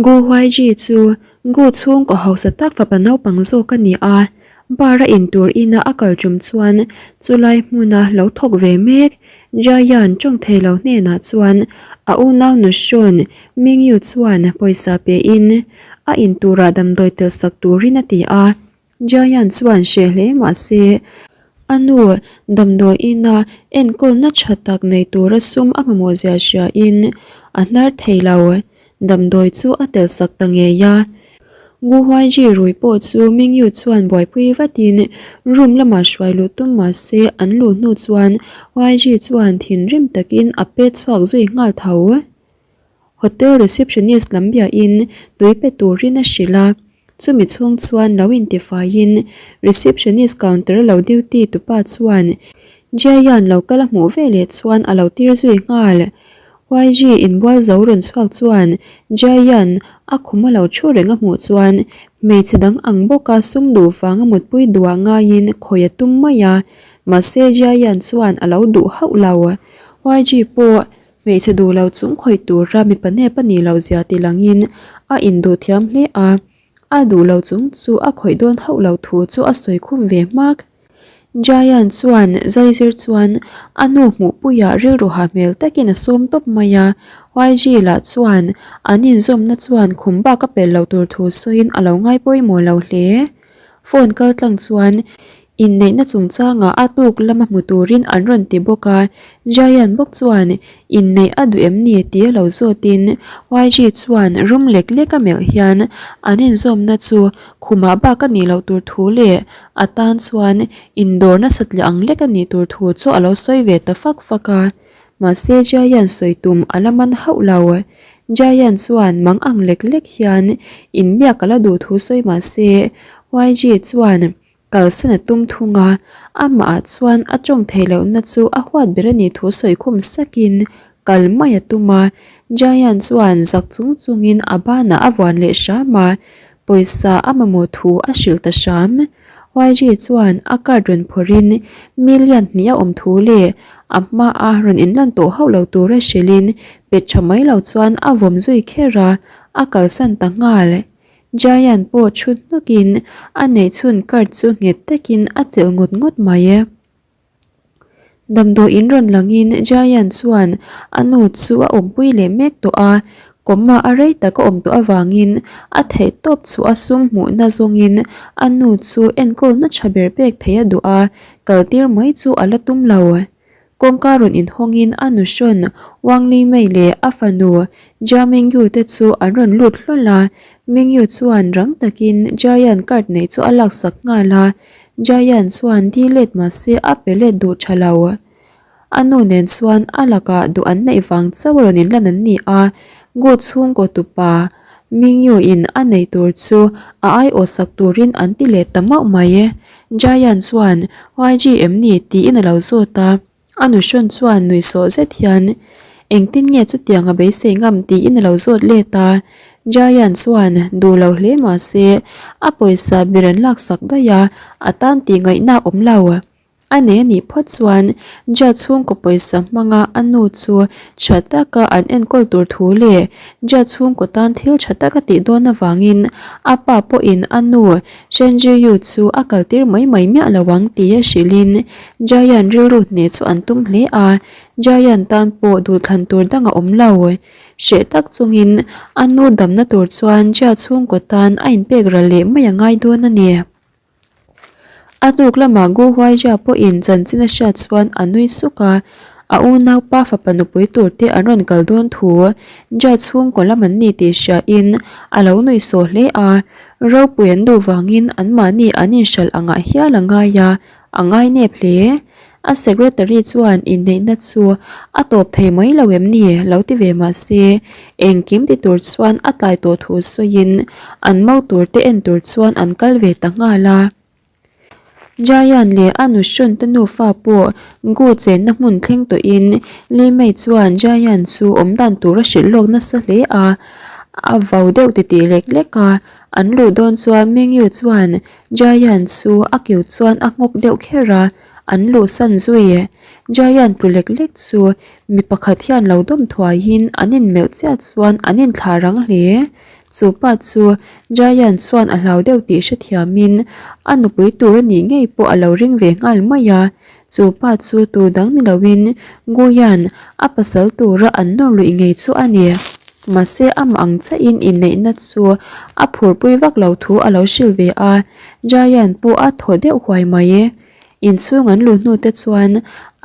Gu Huaiji chu Gu chhungkaw hausa tak fapa naupang zawk a ni a, bar a intur ina a kal tum chuan chulai hmuna lo thawk ve mek Jiayan tawng thei lo hnenah chuan a unau nu hrawn Mingyu chuan pawisa pein a inturah damdawi tel sak turin a ti a. Jiayan chuan hreh hle mah se a nu damdawi ina enkawlna tha tak nei tura sum a mamawh zia hriain a hnar thei lo. Damdawi chu a tel sak ta ngei a. Gu Huaiji rui pawh chu Mingyu chuan buaipui vatin room lamah hruai luh tum mah se an luh hnu chuan Huaiji chuan thinrim takin a pet chhuak zui nghal tho. Hotel receptionist lam biahin tui pe turin a hrilh a, chumi chhung chuan lo intifaiin receptionist counter lo duty tupa chuan Jiayan lo kal a hmuh veleh chuan a lo tir zui nghal. YG inbual zo rawn chhuak chuan Jiayan a khum a lo thu reng a hmuh chuan hmeichhe dang ang bawka sum duh vanga mutpui duah ngaiin khawi a tum mai a, mahse Jiayan chuan a lo duh hauh lo. YG pawh Hmeichhe duh lo chung khawih tura mipa nep a nih loh zia ti langin a induh thiam hle a, a duh lo chung chu a khawih dawn hauh lo thu chu a sawi khum ve hmak. Giant chuan zaizir chuan a nu hmuhpuiah rilru ha hmel takin a sawm tawp mai a, YG lah chuan an inzawmna chuan khum bak a pel lo tur thu sawiin a lo ngai pawimawh lo hle. Phone kal tlang chuan Inneihna chungchangah a tuk lama hmu turin an rawn ti bawk a, Giant bawk chuan inneih a duh em ni tih a lo zawtin YG chuan rum lek lek a melh hian an inzawmna chu khumah bak a nih loh tur thu leh a tan chuan indawr nasat leh ang lek a nih tur thu chu a lo sawi ve ta fak fak a. Mahse Giant sawi tum a la man hauh lo. Giant chuan mang ang lek lek hian inbiak a la duh thu sawi mahse YG chuan Kalsan a tum thung a, amah ah chuan a tawng theih lohna chu a huat ber a nih thu sawi khum sakin kal mai a tum a, Giant chuan zak chung chungin a banah a vuan leh hram a, pawisa a mamawh thu a hrilh ta hram. YG chuan a card rawn phawrhin million hnih a awm thu leh a hmaa rawn inlan tawh hauh lo tura hrilhin pet tha mai lo chuan a vawm zui kher a, a kalsan ta nghal. Giant pawh chhut hnawkin a neih chhun card chu nghet takin a chelh ngawt ngawt mai e. Damdawi in rawn langin Giant chuan a nu chu a awmpui leh mek tawh a, kawma a rei tak a awm tawh avangin a theih tawp chu a sum hmuhna zawngin a nu chu enkawlna tha ber pek theih a duh a, kaltir mai chu a la tum lo. Kawngka rawn inhawngin a nu hrawn Wang Li Mei leh a fanu Jia Mingyu te chu an rawn lut hlawl a, Mingyu chuan rang takin Jiayan card neih chu a laksak nghal a, Jiayan chuan di let mahse a pe let duh tha lo. A nu nen chuan a lakah duh an neih vang chauh rawn inlan an ni a, Gu chhungkaw tupa Mingyu in a neih tur chu a aiawh sak turin an ti let ta mauh mai. Giant chuan YG em ni tiin a lo zawt a, a nuhrawn chuan nuihsawh zet hian engtin nge chutiang a beisei ngam tiin a lo zawt let a, Giant chuan duh lo hle mah se a pawisa ber an laksak daih a, a tan tih ngaihna a awm lo. A nei a nih phawt chuan Jia chhungkaw pawisa hmanga a nu chu tha taka an enkawl tur thu leh Jia chhungkaw tan thil tha tak a tih dawn avangin a pa pawhin a nu Shen Zhiyu chu a kaltir mai mai miah lo ang tia hrilhin Jiayan rilru hneh chu an tum hle a, Jiayan tan pawh duhthlan tur dang a awm lo. Hreh tak chungin a nu damna tur chuan Jia chhungkaw tan a inpek ral leh mai a ngai dawn a ni. A hnuk lamah Gu Huaijia pawhin chanchin a hriat chuan a nui suk a, a unaupa fapa nupui tur te an rawn kal dawn thu Jia chhungkaw lam an ni tih hriain a lo nui sawh hle a, ropui an duh vangin anmahni an inhralh angah hial a ngai a, a ngai nep hle. A secretary chuan inneihna chu a tawp thei mai lo em ni lo ti ve mah se, engkim ti tur chuan a tlai tawh thu sawiin an mo tur te en tur chuan an kal ve ta nghal a. Jayan leh a nuhrawn te nufa pawh Gu chenna hmun thleng tawhin Li Mei chuan Jayan chu awmdan tur a hrilh lawk nasa hle a, a vau deuh titih lek lek a, an luh dawn chuan Mingyu chuan Jayan chu a kiu chuan a nghawk deuh kher a. An luhsan zui e. Giant tlu lek lek chu mi pakhat hian lo dawm thuaiin an inmelh chiah chuan an inthlah rang hle. Chu pa chu Giant chuan a hlau deuh tih hrethiamin a nupui tur a nih ngei pawh a lo ring ve nghal mai a. Chu pa chu tu dang ni loin Guian a pasal tura an nawr luih ngei chu a ni. Mahse amah ang chiahin inneihna chu a phurpui vak lo thu a lo hrilh ve a, Giant pawh a thaw deuh huai mai. Inchhung an luh hnu te chuan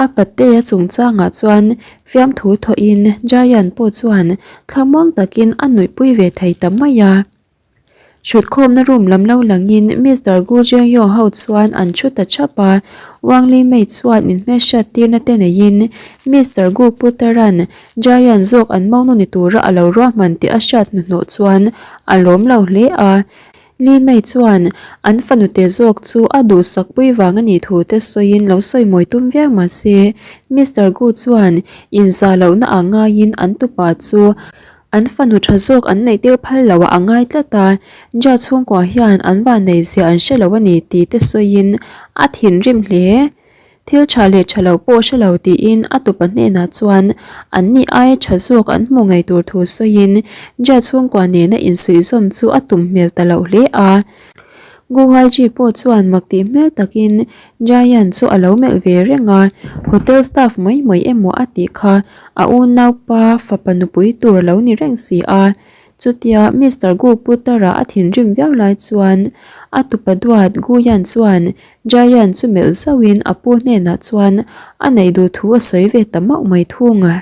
a patea chungchangah chuan fiamthu thawhin Giant pawh chuan thlamuang takin a nuihpui ve thei ta mai a. Thutkhawmna room lam lo langin Mister Gu Jiangyong ho chuan an thu ta thap a, Wang Li Mei chuan inhmelhriat tirna te neiin Mister Gu Putaran Giant zawk an monu ni tura a lo ruahman tih a hriat hnuhnawh chuan a lawm lo hle a. Li Mei chuan an fanute zawk chu a duhsakpui vang a nih thu te sawiin lo sawi mawi tum viau mah se Mister Gu chuan inzah lohna ah ngaiin an tupa chu An fanu tha zawk an neih tir phal lo ah a ngai tlat a, Ja chhungkua hian an van nei zia an hre lo a ni tih te sawiin a thinrim hle. Thil tha leh tha lo pawh hre lo tiin a tupa hnenah chuan an ni aia tha zawk an hmu ngei tur thu sawiin Ja chhungkua nena insuihzawm chu a tum hmel ta loh hle a. Guhaiji pawh chuan mak tih hmel takin Jayan chu a lo melh ve reng a, hotel staff mai mai emaw a tih kha a unaupa fapa nupui tur a lo ni reng si a. Chutia Mister Gu Putara a thinrim viau lai chuan a tupa duat Guyan chuan Jayan chu melh zauhin a pu hnenah chuan a neih duh thu a sawi ve ta mauh mai thung a.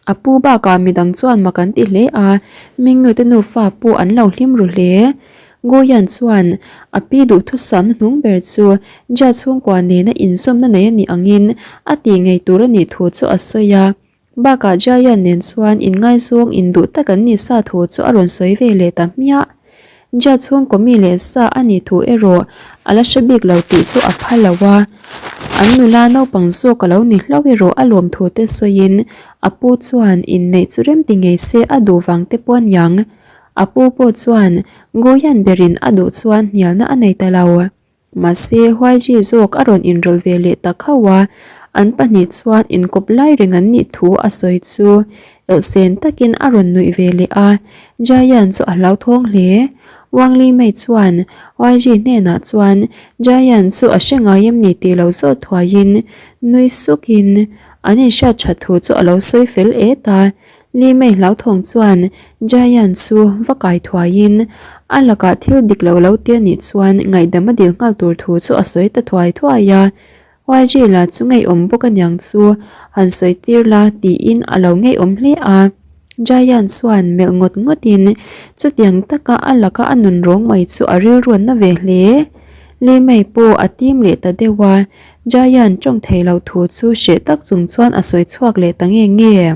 A pu bakah midang chuan mak an ti hle a, Mingyu te nufa pawh an lo hlim ru hle. Goyan chuan a pi duhthusam hnung ber chu Jia chhungkua nena inzawmna nei a nih angin a tih ngei tur a nih thu chu a sawi a. Bakah Jiayan nen chuan inngaizawng induh tak an nih sa thu chu a rawn sawi ve leh ta hmiah. Jia chhungkaw mi leh sa a nih thu erawh a la hre bik lo tih chu a pha lo a, an nula naupang zawk a lo ni hlauh erawh a lawm thu te sawiin a pu chuan inneih chu rem ti ngei se a duh vang te pawh a niang. A pu pawh chuan Goyan berin a duh chuan hnialna a nei ta lo. Mahse, Huaiji zawk a rawn inrawlh ve leh ta khauh a, an pahnih chuan inkawp lai reng an nih thu a sawi chu elhsen takin a rawn nuih ve leh a, Jayan chu a hlauthawng hle. Wang Li Mei chuan Huaiji hnenah chuan Jayan chu a hre ngai em ni tih lo zawt thuaiin nui sukin an inhriat that thu chu a lo sawi fel et a, Li Mei hlauthawng chuan Giant chu va kai thuaiin a lakah thil dik lo lo ti a nih chuan ngaihdam a dil nghal tur thu chu a sawi ta thuai thuai a. YG lah chu ngeiawm bawk aniang chu han sawi tir la tiin a lo ngeiawm hle a. Giant chuan melh ngawt ngawtin chutiang taka a laka a nun rawng mai chu a rilruan na ve hle. Li Mei pawh a tim leh ta deuh a, Giant tawng thei lo thu chu hreh tak chung chuan a sawi chhuak leh ta nge nge.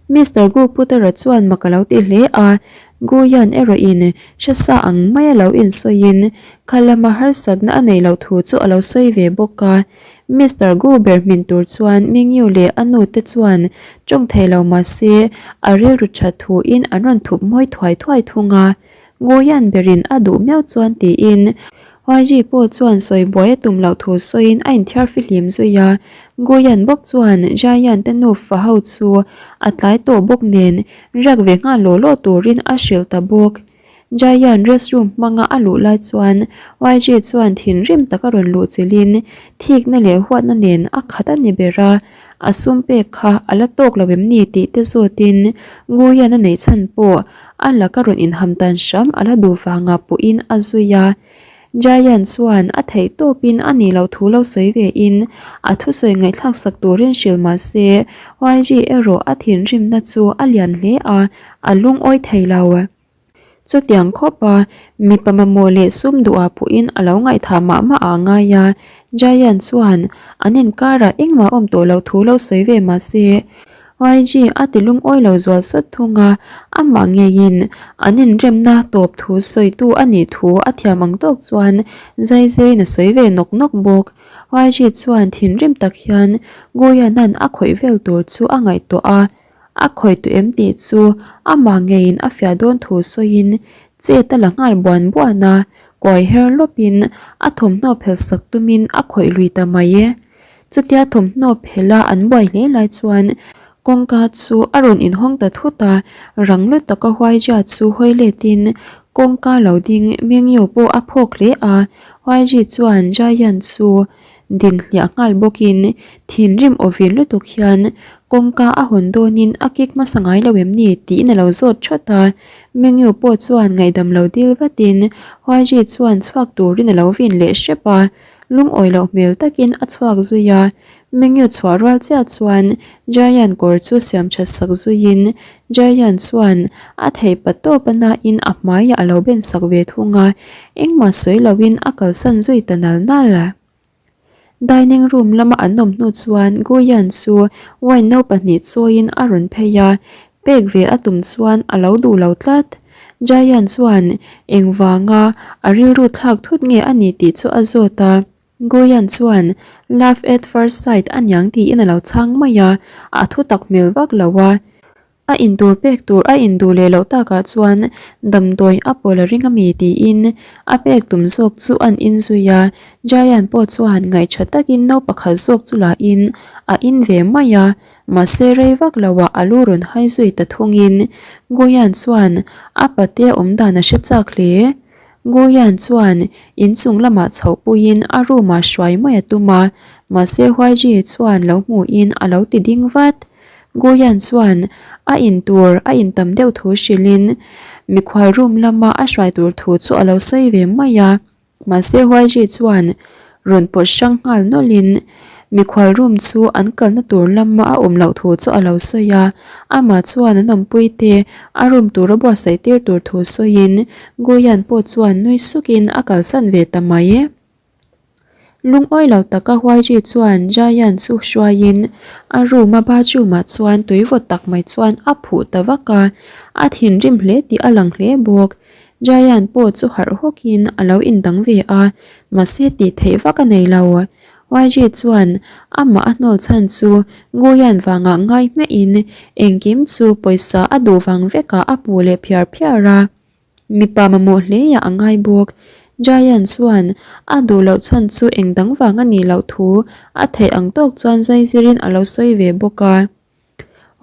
Mister Gu Putara chuan mak a lo ti hle a, Gu Yan erawhin hre sa ang maia lo insawiin kha lama harsatna a neih loh thu chu a lo sawi ve bawk a. Mister Gu ber hmin tur chuan Mingyu leh a nu te chuan tawng thei lo mah se a rilru that thuin an rawn thup mawi thuai thuai thung a. Ngawian berin a duh miau chuan tiin YG pawh chuan sawi buai a tum loh thu sawiin a inthiar fihlim zui a, Guyan bawk chuan Jayan te nufa ho chu a tlai tawh bawk nen riak ve nghal law law turin a hrilh ta bawk. Jayan restroom hmanga a luh lai chuan YG chuan thinrim taka rawn luh chilhin thikna leh huatna nen a khat a ni ber a, a sum pek kha a la tawk lo em ni tih te zawtin Guyan a neih chhan pawh A laka rawn inham tan hram a la duh vangah pawhin a zui a. Giant chuan a theih tawpin a nih loh thu lo sawi ve in a thusawi ngaihthlak sak turin hrilh mah se YG erawh a thinrimna chu a lian hle a, a lungawi thei lo. Chutiang khawp a mipa mamawh leh sum duhah pawhin a lo ngaihthah mah mah ah a ngai a, Giant chuan an inkarah engmah awm tawh loh thu lo sawi ve mah se YG a ti lungawi lo zual sawt thung a, amah ngeiin an inremna tawp thu sawitu a nih thu a thiam ang tawk chuan zaizirin a sawi ve nawk nawk bawk. YG chuan thinrim tak hian Goyana'n a khawih vel tur chu a ngaihtuah a, a khawih tawh em tih chu amah ngeiin a fiah dawn thu sawiin chet a la nghal buan buan a, kuai her lawpin a thawmhnaw phelh sak tumin a khawih lui ta mai e. Chutia thawmhnaw phela an buai hle lai chuan Kawngka chu a rawn inhawng ta thut a, rang lutuk a Huaijia chu hawi letin kawngka lo ding Mengyu pawh a phawk hle a, Huaiji chuan Jayan chu din hliah nghal bawkin thinrim aw vil lutuk hian kawngka a hawn dawnin a kik hmasa ngai lo em ni tiin a lo zawt thawt a, Mengyu pawh chuan ngaihdam lo dil vatin Huaiji chuan chhuak turin a lo vin leh hrep a. Lungawi loh hmel takin a chhuak zui a, Mengyu chhuah rual chiah chuan Jayan kawr chu siam that sak zuiin Jayan chuan a theih pa tawp a nain a hmaiah a lo ben sak ve thung a, engmah sawi loin a kalsan zui ta nal nal a. Dining room lama an awm hnu chuan Guyan chu wine no pahnih chawiin a rawn phei a, pek ve a tum chuan a lo duh lo tlat. Jayan chuan engvanga a rilru thlak thut nge a ni tih chu a zawt a. Goyan chuan love at first sight a niang tiin a lo chhang mai a, a thu tak hmel vak lo a. A intur pek tur a induh leh loh takah chuan damdawi a pawl a ring a mi tiin a pek tum zawk chu an inzui a. Jayan pawh chuan ngaihṭha takin no pakhat zawk chu la in a in ve mai a. Mahse rei vak loah a lu rawn hai zui ta thungin Guyan chuan a pate awm dan a hre chak hle. Guyan chuan inchung lamah chhoh puiin a room ah hruai mai a tum a, mahse Huaiji chuan lo hmuhin a lo ti ding vat. Guyan chuan a in tur a in tam deuh thu hrilhin mikhual room lama a hruai tur thu chu a lo sawi ve mai a. Mahse Huaiji chuan rawn pawt hrang nghal nawlhin mikhual room chu an kalna tur lama a awm loh thu chu a lo sawi a, amah chuan an awmpui te a room tura buatsaih tir tur thu sawiin Guyan pawh chuan nui sukin a kalsan ve ta mai. Lungawi lo taka Huaiji chuan Jayan chu hruaiin a room a bathroom ah chuan tui vawt tak mai chuan a phuh ta vak a, a thinrim hle tih a lang hle bawk. Jayan pawh chu harh hawkin a lo indang ve a, mahse tih theih vak a nei lo. YG chuan amah a hnawl chhan chu Guyan vangah ngai hmiahin engkim chu pawisa a duh vang vekah a hmuh leh phiar phiar a, mipa mamawh hleiah a ngai bawk. Jayan chuan a duh loh chhan chu engdang vang a nih loh thu a theih ang tawk chuan zaizirin a lo sawi ve bawk a.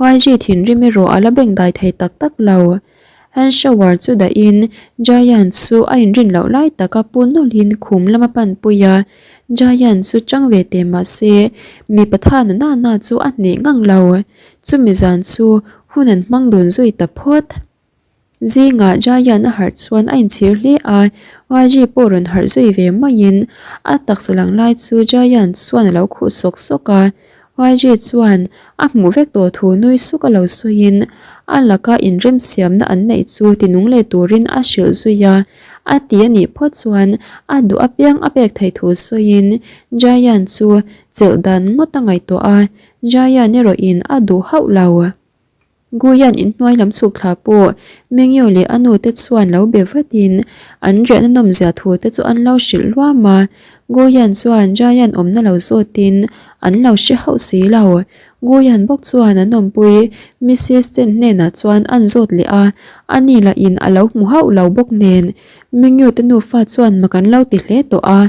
YG thinrim erawh a la beng dai thei tak tak lo. Hand shower chu dahin Jayan chu a inrin loh lai taka pu nawlhin khum lama panpui a, Jayan chu chang ve teh mah se mipa tha na na na chu a hneh ngang lo. Chumi zan chu hun an hmang dun zui ta phawt. Zingah Jayan a harh chuan a inchhir hle a, YG pawh rawn harh zui ve maiin a taksa lang lai chu Jayan chuan a lo khuh sawk sawk a. YG chuan a hmuh vek tawh thu nui suk a lo sawiin a laka inremsiamna an neih chu tinung leh turin a hrilh zui a, a ti a nih phawt chuan a duh apiang a pek theih thu sawiin Jayan chu chelh dan ngawt a ngaihtuah a, Jayan erawhin a duh hauh lo. Guyan inhnuai lam chhuk thla pawh Mengyo leh a nu te chuan lo be vatin an riahna nawmzia thu te chu an lo hrilh luam a. Guyan chuan Jayan awmna lo zawtin an lo hre hauh si lo. Guyan bawk chuan an awmpui Missis Chen hnenah chuan an zawt leh a, ani lahin a lo hmu hauh lo bawk nen Mengyo te nufa chuan mak an lo ti hle tawh a.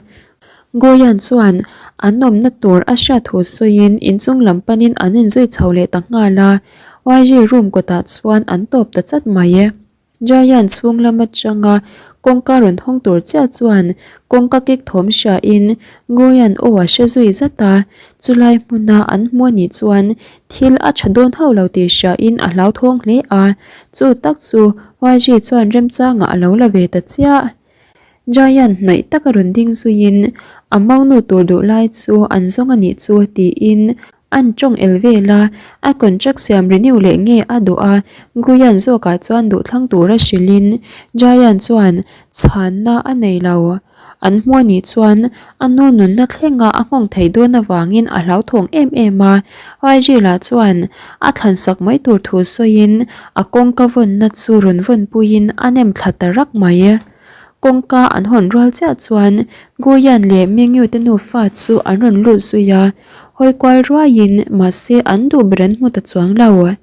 Goyan chuan an awmna tur a hriat thu sawiin inchung lam panin an inzui chho leh ta nghal a, YG room kawtah chuan an tawp ta chat mai e. Jayan chhung lam atanga kawngka rawn hawng tur chiah chuan kawngka kik thawm hriain Goyan aw a hre zui zat a, chulai hmuna an hmu anih chuan thil a tha dawn hauh lo tih hriain a hlauthawng hle a, chu tak chu YG chuan remchangah a lo la ve ta chiah. Giant hnaih taka rawn ding zuiin a mangnu tur duh lai chu an zawng a nih chu tiin an tawng el vel a, a contract siam renew leh nge a duh a, Guyan zawkah chuan duhthlang tura hrilhin Giant chuan chhanna a nei lo. An hmu a nih chuan a nu nunna thlenga a nghawng theih dawn avangin a hlauthawng em em a, YG lah chuan a thlansak mai tur thu sawiin a kawngka vawnna chu rawn vawnpuiin a nem thla ta rak mai. Kawngka an hawn rual chiah chuan Guyan leh Mingyu te nufa chu an rawn lut zui a, hawi kual ruaiin mahse an duh ber an hmu ta chuang lo.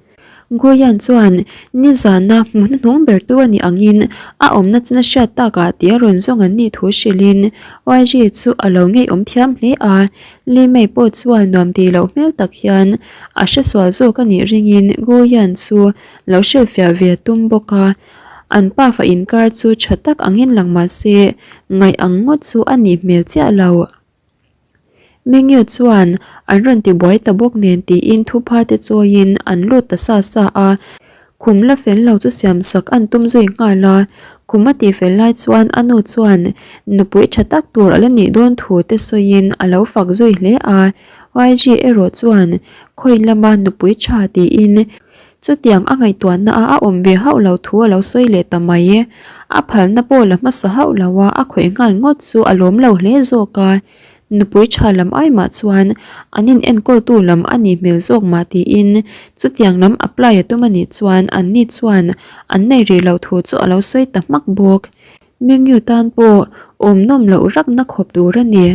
Guyan chuan nizana hmu hnuhnung ber tu a nih angin a awmna chin a hriat takah tih a rawn zawng an nih thu hrilhin YG chu a lo ngeiawm thiam hle a. Li Mei pawh chuan nuam tih loh hmel tak hian a hresual zawk a nih ringin Guyan chu lo hrilhfiah ve a tum bawk a. An pafa inkar chu tha tak angin lang mah se ngaih ang ngawt chu a nih hmel chiah lo. Mengyu chuan an rawn ti buai ta bawk nen tiin thupha te chawiin an lut ta sa sa a, khum la fel lo chu siam sak an tum zui nghal a, khum a tih fel lai chuan a nu chuan nupui tha tak tur a la nih dawn thu te sawiin a lo fak zui hle a, YG erawh chuan khawi lama nupui tha tiin Chutiang a ngaihtuahna a a awm ve hauh lo thu a lo sawi leh ta mai. A phalna pawh la hmasa hauh lo a, a khawih nghal ngawt chu a lawm lo hle zawk a. Nupui tha lam ai mah chuan an in enkawltu lam a nih hmel zawk mah tiin chutiang lam apply a tum a nih chuan anni chuan an nei rih loh thu chu a lo sawi ta hmak bawk. Mengyu tan pawh awm nawm loh rakna khawp tur a ni.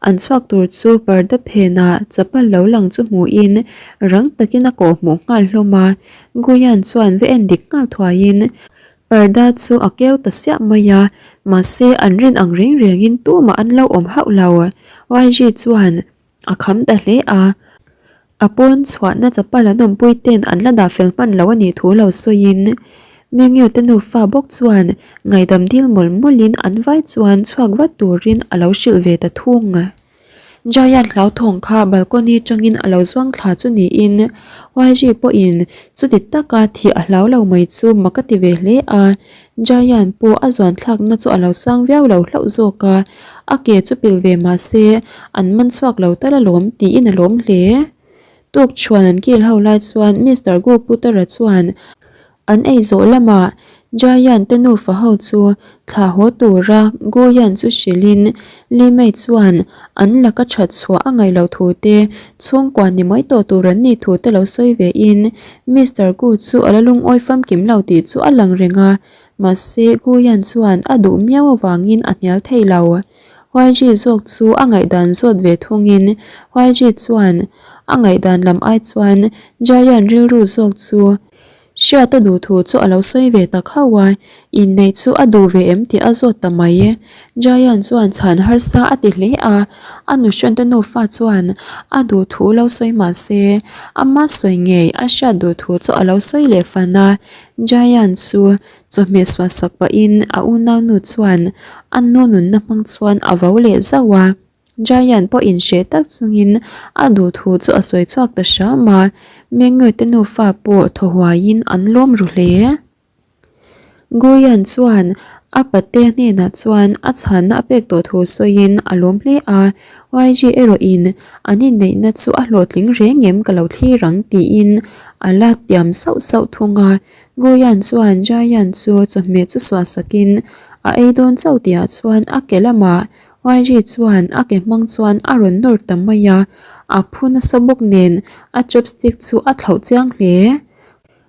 An chhuak tur chu parda phenah chapal lo lang chu hmuhin rang takin a kawh hmuh nghal hlawm a. Guyan chuan va en dik nghal thuaiin parda chu a keu ta siah mai a, mahse an rin ang reng rengin tumah an lo awm hauh lo. YG chuan A kham ta hle a, a pawn chhuahna chapal an awmpui ten an la dah fel hman lo a nih thu lo sawiin Mengyu te nufa bawk chuan ngaihdam dil mawlh mawlhin an vai chuan chhuak vat turin a lo hrilh ve ta thung. Giant hlauthawng kha balcony tangin a lo zuang thla chu niin YG pawhin chuti taka thih a hlau lo mai chu mak a ti ve hle a, Giant pawh a zuan thlakna chu a lo sang viau lo hlauh zawk a, a ke chu pil ve mah se an man chhuak lo tal alawm tiin a lawm hle. Tuk chhuan an kil ho lai chuan Mister Gu Putara chuan an ei zawh lamah Giant te nufa ho chu thlah haw tura Guyan chu hrilhin Li Mei chuan an laka that chhuah a ngaih loh thu te, chhungkua ni mai tawh tur an nih thu te lo sawi ve in Mister Gu chu a la lungawi famkim lo tih chu a lang reng a, mahse Gu Yan chuan a duh miau avangin a hnial thei lo. YG zawk chu a ngaihdan zawt ve thungin YG chuan a ngaihdan lam ai chuan Giant rilru zawk chu Hriat a duh thu chu a lo sawi ve tak hauh a, inneih chu a duh ve em tih a zawt ta mai. Giant chuan chhan harsa a ti hle a, a nuhrawn te nufa chuan a duh thu lo sawi mah se, ama sawi ngei a hriat duh thu chu a lo sawi leh fan a. Giant chu chawhmeh suah sak pahin a unaunu chuan a nu nunna hmang chuan a vo leh zauh a. Giant pawh inhreh tak chungin a duh thu chu a sawi chhuak ta hram a, Mengyu te nufa pawh thaw huaiin an lawm ru hle. Guyan chuan a pate hnenah chuan a chhanna a pek tawh thu sawiin a lawm hle a, YG erawhin an inneihna chu a hlawhtling reng em ka lo thlir ang tiin a la tiam sauh sauh thung a. Guyan chuan Giant chu chawhmeh chu suah sakin a ei dawn chauh tihah chuan a ke lamah YG chuan a ke hmang chuan a rawn nawr ta mai a, a phu nasa bawk nen a chopstick chu a thlauh chiang hle.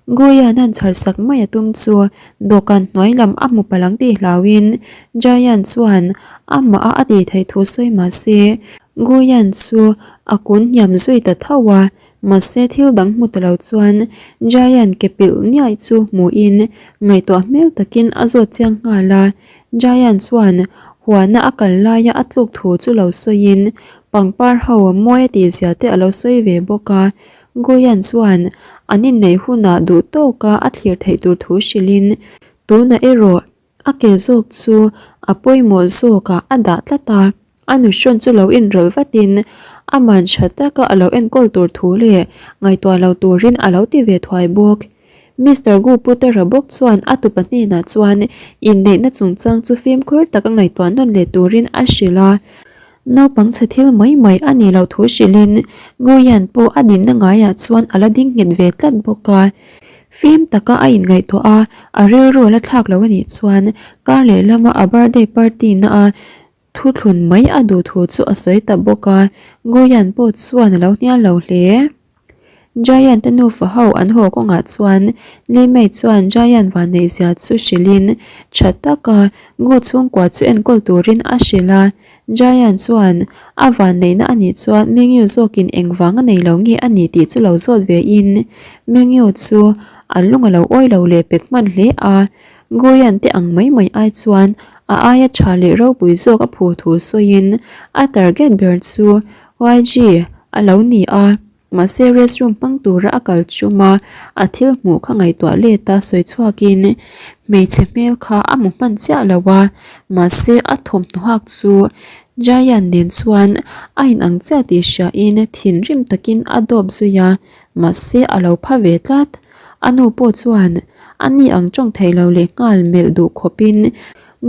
Guyan an chhar sak mai a tum chu dawhkan hnuai lam a hmu palh ang tih hlauhin Giant chuan amah a a tih theih thu sawi mah se Guyan chu a kun hniam zui ta tho a, mahse thil dang hmu ta lo chuan Giant ke pilh niaih chu hmuhin ngaihtuah hmel takin a zawt chiang nghal a. Giant chuan huana a kal laia a tluk thu chu lo sawiin pangpar ho mawi a tih zia te a lo sawi ve bawk a. Guyan chuan an inneih hunah duh tawka a thlir theih tur thu hrilhin tunah erawh a ke zawk chu a pawimawh zawkah a dah tlat a. A nuhrawn chu lo inrawlh vatin a man tha taka a lo enkawl tur thu leh ngaihtuah lo turin a lo ti ve thuai bawk. Mister Gu Putara bawk chuan a tupa hnenah chuan inneihna chungchang chu fimkhur taka ngaihtuah nawn leh turin a hrilh a. Naupang chhe thil mai mai a nih loh thu hrilhin Gu Yan pawh a dinna ngaiah chuan a la ding nghet ve tlat bawk a. Fim taka a inngaihtuah a, a rilru a la thlak lo a nih chuan kar lehlama a birthday party na a Thuthlun mai a duh thu chu a sawi ta bawk a, Guyan pawh chuan a lo hnial lo hle. Giant te nufa ho an haw kawngah chuan Li Mei chuan Giant vanneih zia chu hrilhin tha taka Gu chhungkua chu enkawl turin a hrilh a. Giant chuan a vanneihna a nih chuan Mengyu zawkin engvang a nei lo nge a ni tih chu lo zawt ve in Mengyu chu. a lung a lo awi lo leh pek hman hle a. Goyan te ang mai mai ai chuan a aia tha leh ropui zawk a phu thu sawiin a target ber chu YG a lo ni a. Mahse restroom hmang tura a kal chum a, a thil hmuh kha ngaihtuah let a sawi chhuakin hmeichhe hmel kha a hmu hman chiah lo a, mahse a thawmhnaw hak chu Giant nen chuan a inang chiah tih hriain thinrim takin a dawp zui a, mahse a lo pha ve tlat. A nu pawh chuan a ni ang tawng thei lo leh nghal melh duh khawpin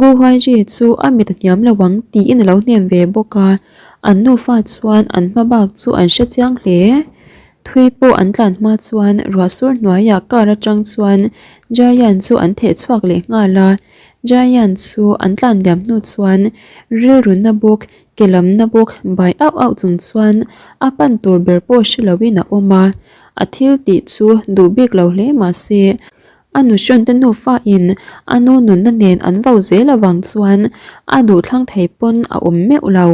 Gu Huaiji chu a mit a hniam lo ang tiin a lo hnem ve bawk a. An nufa chuan an hma bak chu an hre chiang hle. Thui pawh an tlan hma chuan ruah sur hnuaiah car atang chuan Giant chu an theh chhuak leh nghal a. Giant chu an tlan liam hnu chuan rilru na bawk, ke lam na bawk bai auh auh chung chuan a pan tur ber pawh hre loin a awm a. A thil tih chu duh bik lo hle mahse A nuhrawnte nufa in a nu nunna nen an vo zel avang chuan a duh thlang thei pawn a awm meuh lo.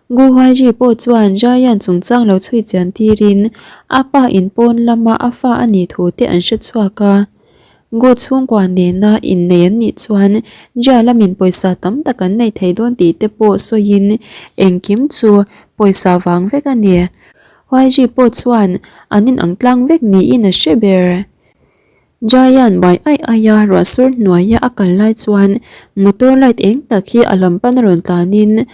Gu Huaiji pawh chuan Giant chungchang lo chhui chian tirin a pa in pawn lama a fa a nih thu te an hre chhuak a. Gu chhungkua nena innei an nih chuan Jia lamin pawisa tam tak an nei thei dawn tih te pawh sawiin engkim chu pawisa vang vek a ni. Huaiji pawh chuan an inang tlang vek niin a hre ber. Giant bai aih aih a ruah sur hnuaia a kal lai chuan motor light eng tak hi a lam pan a rawn tlanin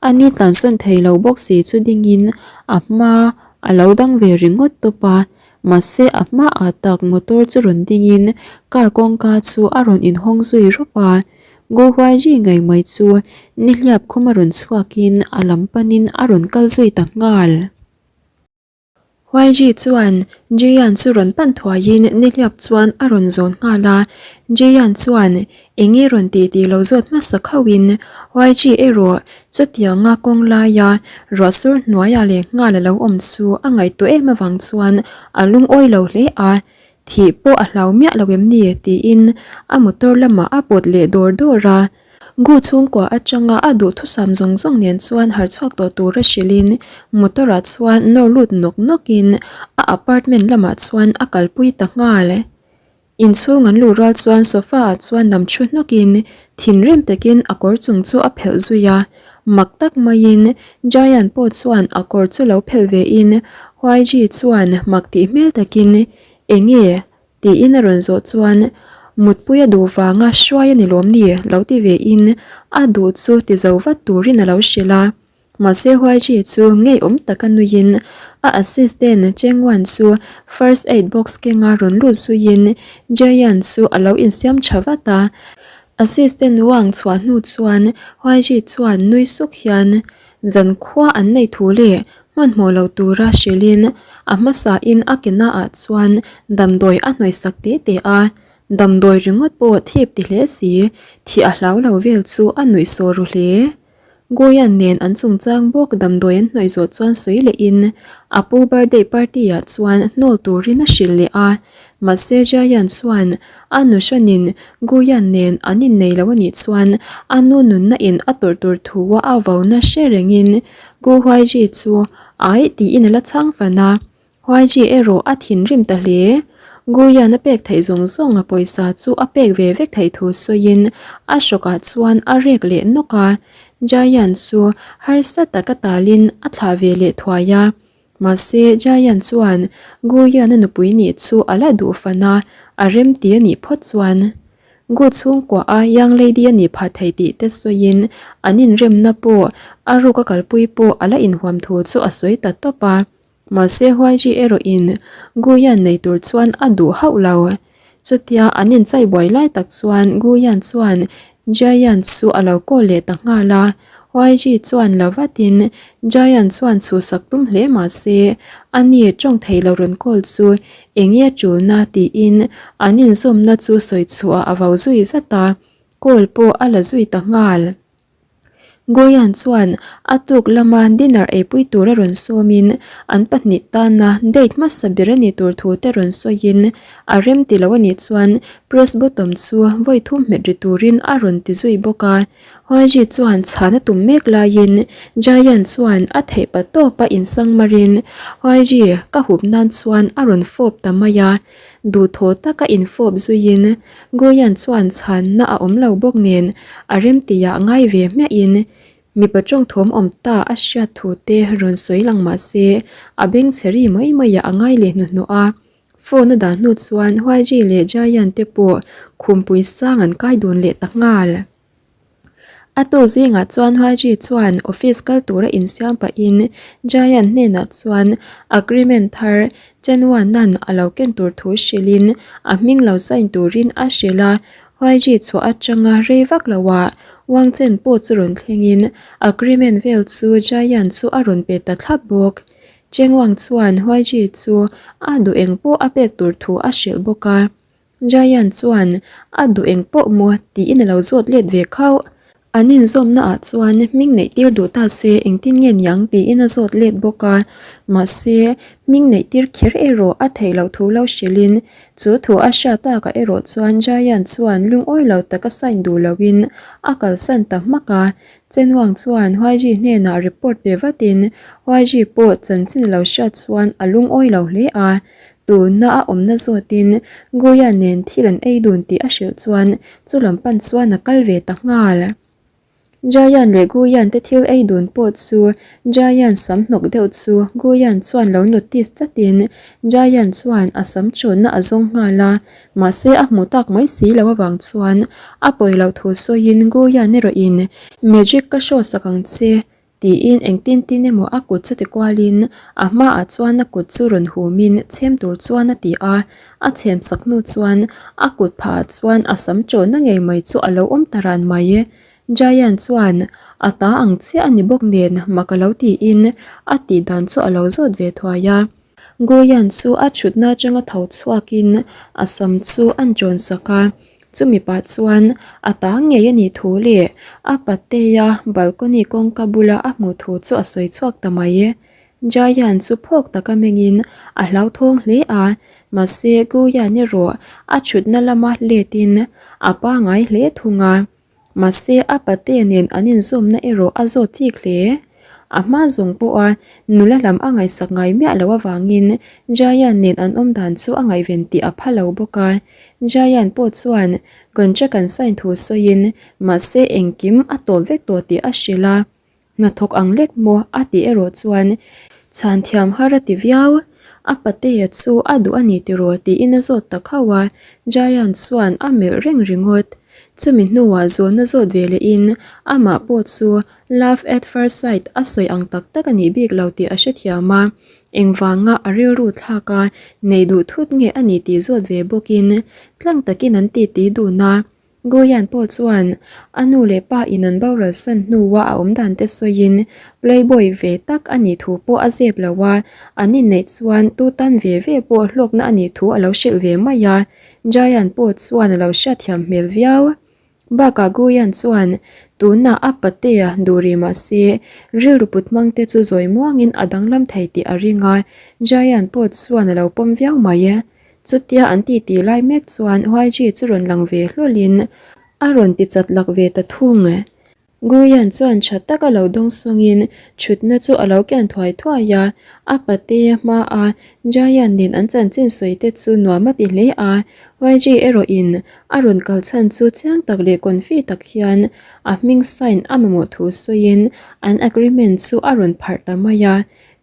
a ni tlansawn thei lo bawk si chu dingin a hma a lo dang ve ringawt tawp a, mahse a hmaah tak motor chu rawn dingin car kawngka chu a rawn inhawng zui rawp a, Guwahati ngei mai chu nihliap khum a rawn chhuakin a lam panin a rawn kal zui ta nghal. YG chuan Jian chu rawn pan thuaiin nihliap chuan a rawn zawn nghal a, Jian chuan eng nge rawn tih tih lo zawt hmasa khauhin YG erawh chutianga kawng laia ruah sur hnuaiah leh nghal a lo awm chu a ngaihtuah em avang chuan a lungawi lo hle a, Thih pawh a hlau miah lo em ni? tiin a motor lamah a pawt leh dawr dawr a. Gu chhungkua atanga a duhthusam zawng zawng nen chuan harchhuak tawh tura hrilhin motor ah chuan nawr lut nawk nawkin a apartment lamah chuan a kalpui ta nghal. Inchhung an luh rual chuan sofa ah chuan nam thu hnawkin thinrim takin a kawr chung chu a phelh zui a. Mak tak maiin Giant pawh chuan a kawr chu lo phelh ve in YG chuan mak tih hmel takin Enge? tiin a rawn zawh chuan mutpui a duh vanga hruai a ni lawm ni lo ti ve in a duh chu ti zo vat turin a lo hrilh a. Mahse YG chu ngeiawm taka nuiin a assistant Cheng Wan chu first aid box kenga rawn lut zuiin Giant chu a lo insiam tha vat a. Assistant Wang chhuah hnu chuan YG chuan nui suk hian zankhua an nei thu leh hmanhmawh lo tura hrilhin a hmasain a ke naah chuan damdawi a hnawihsak te te a, damdawi ringawt pawh thip ti hle si, thih a hlau lo vel chu a nuihsawh ru hle. Goyan nen an chungchang bawk damdawi an hnawih zawh chuan sawi lehin a pu birthday party ah chuan hnawl turin a hrilh leh a, mahse Jayan chuan a nuhranin Goyan nen an innei lo anih chuan a nu nunna in a tawrh tur thu a a vauna hre rengin Gu Huaiji chu aih tiin a la chhang fan a. YG erawh a thinrim ta hle. Guyan a pek theih zawng zawng a pawisa chu a pek ve vek theih thu sawiin a hrawkah chuan a rek leh nawk a. Giant chu harsa taka talin a thlah ve leh thuai a. Mahse Giant chuan Guyan a nupui nih chu a la duh fan a, a remti a nih phawt chuan Gu chhungkua a young lady a nih phah thei tih te sawiin an inremna pawh a ruk a kalpui pawh a la inhuam thu chu a sawi ta tawp a. Mahse Huaiji erawhin Guyan nei tur chuan a duh hauh lo. Chutia an inchai buai lai tak chuan Guyan chuan Jiayan chu a lo call leh ta nghal a. Huaiji chuan la vatin Jiayan chuan chhuhsak tum hle mahse a ni tawng thei lo rawn call chu enge a tulna tiin an inzawmna chu sawi chhuah a vo zui zat a, call pawh a la zui ta nghal. Goyan chuan a tuk lama dinner eipui tura rawn sawmin an pahnih tana date hmasa ber a nih tur thu te rawn sawiin a rem ti lo a nih chuan Press button chu vawi thum hmet ri turin a rawn ti zui bawk a. Huaiji chuan chhan a tum mek laiin Jayan chuan a theih pa tawp a insang marin Huaiji ka hup nan chuan a rawn fawp ta mai a. Duhthaw taka infawp zuiin Guyan chuan chhanna a awm lo bawk nen a remtiah ngai ve hmiahin mipa tawngthawm awm ta a hriat thu te rawn sawi lang mah se a bengchhe ri mai maiah a ngai leh hnuhnawh a. Phone a dah hnu chuan Huaiji leh Jayan te pawh khumpui sang an kai dun leh ta nghal. A tu zingah chuan Huaiji chuan office kal tura insiam pahin Jayan hnenah chuan agreement thar Chenwana'n a lo ken tur thu hrilhin a hming lo sign turin a hrilh a. Huaiji chhuah atanga rei vak loah Wang Chen pawh chu rawn thlengin agreement vel chu Jayan chu a rawn pe ta thlap bawk. Chengwang chuan Huaiji chu a duh eng pawh a pek tur thu a hrilh bawk a. Jayan chuan a duh eng pawh maw tiin a lo zawt let ve khauh. An inzawmna ah chuan hming neih tir duh ta se engtin nge niang tiin a zawt let bawk a. Mahse, hming neih tir kher erawh a theih loh thu lo hrilhin chu thu a hriat takah erawh chuan Jayan chuan lungawi lo taka sign duh loin a kalsan ta hmak a. Chenwang chuan Huaiji hnenah report pe vatin Huaiji pawh chanchin a lo hriat chuan a lungawi lo hle a. Tuna a awmna zawtin Guya nen thil an ei dun tih a hrilh chuan chu lam pan chuan a kal ve ta nghal. Jayan leh Guyan te thil ei dun pawh chu Jayan sam hnawk deuh chu Guyan chuan lo notice chatin Jayan chuan a sam chawnna a zawng nghal a, mahse a hmu tak mai si lo avang chuan a pawi loh thu sawiin Guyan erawhin Magic ka show sak ang che Tiin engtin tin emaw a kut chu ti kualin a hmaah chuan a kut chu rawn humin chhem tur chuan a ti a, a chhem sak hnu chuan a kut phahah chuan a sam chawnna ngei mai chu a lo awm ta ran mai. Jayan chuan a ta ang chiah a ni bawk nen mak a lo tiin a tih dan chu a lo zawt ve thuai a. Guyan chu a thutna atanga tho chhuakin a sam chu an chawn sak a, chumi pah chuan a ta ngei a nih thu leh a patea balcony kawngka bula a hmuh thu chu a sawi chhuak ta mai. Jayan chu phawk taka mengin a hlauthawng hle a, mahse Guyan erawh a thutna lama letin a pangai hle thung a. Mahse, a pate nen an inzawmna erawh a zawt chik hle. A hma zawng pawha nula lam a ngaihsak ngai miah loh avangin Jayan nen an awm dan chu a ngaihven tih a pha lo bawk a. Jayan pawh chuan contract an sign thu sawiin mahse engkim a tawp vek tawh tih a hrilh a. Hnathawk ang lek maw a tih erawh chuan chhan thiam har a ti viau. A patea chu a duh a ni tiraw tiin a zawt ta khauh a, Giant chuan a melh reng ringawt. Chumi hnuah zawhna zawt ve lehin amah pawh chu love at first sight a sawi ang tak tak a nih bik lo tih a hrethiam a, engvanga a rilru thlak a nei duh thut nge a ni tih zawt ve bawkin tlang takin an titi dun a. Guyan pawh chuan a nu leh pa in an boral san hnua a awm dan te sawiin playboy ve tak a nih thu pawh a zep lo a, an inneih chuan tu tan ve ve pawh hlawkna a nih thu a lo hrilh ve mai a, Jayan pawh chuan a lo hriatthiam hmel viau. Bakah Guyan chuan tunah a patea duh rih mah se rilru put hmang te chu zawi muangin a danglam thei tih a ring a, Jayan pawh chuan a lo pawm viau mai. Chutia an titi lai mek chuan YG chu rawn lang ve hlawlin a rawn ti chat lak ve ta thung. Guyan chuan tha taka lo dawng sawngin thutna chu a lo kian thuai thuai a, a patea hmaa Jayan nen an chanchin sawi te chu nuam a ti hle a, YG erawhin a rawn kal chhan chu chiang tak leh confi tak hian a hming sign a mamawh thu sawiin an agreement chu a rawn pharh ta mai a,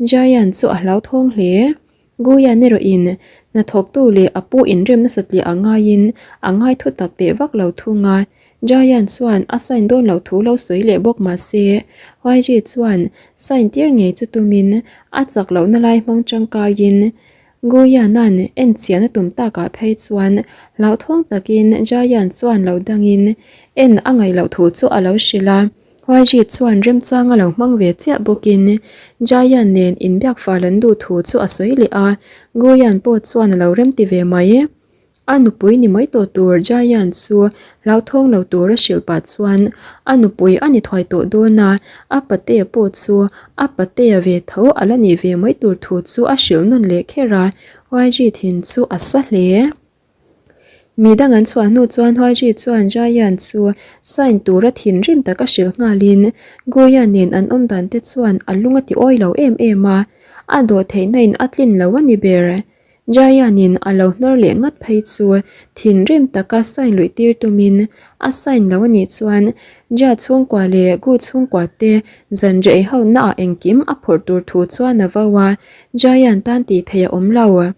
Jayan chu a hlauthawng hle. Guyan erawhin hnathawktu leh a pu inrem nasa tliah a ngaiin a ngai thu tak teh vak lo thung a. Jayan chuan a sign dawn loh thu lo sawi leh bawk mah se, YG chuan sign tir ngei chu tumin a chak lohna lai hmang tangkaiin Guyan-a'n en chian a tum takah phei chuan hlauhthawng takin Jayan chuan lo dangin en a ngaih loh thu chu a lo hrilh a. Huaiji chuan remchang a lo hmang ve chiah bawkin Jayan nen inbiak fal an duh thu chu a sawi leh a, Guyan pawh chuan a lo remti ve mai. A nupui ni mai tawh tur Jayan chu hlauthawng lo tur a hrilh pah chuan a nupui a ni thuai tawh dawn a, a patea pawh chu a patea ve tho a la nih ve mai tur thu chu a hrilh nawn leh kher a, Huaiji thin chu a sa hle. Mi dang an chhuah hnu chuan Huaiji chuan Jayan chu sign tura thinrim taka hrilh nghalin Guya nen an awm dan te chuan a lung a ti awi lo em em a, a dawh theihna in a tlin lo a ni ber. Jayan-in a lo hnawr leh ngat phei chu thinrim taka sign luih tir tumin a sign lo a nih chuan Ja chhungkua leh Gu chhungkua te zanriah ei ho naah engkim a phawrh tur thu chuan a vo a, Jayan tan tih theih a awm lo.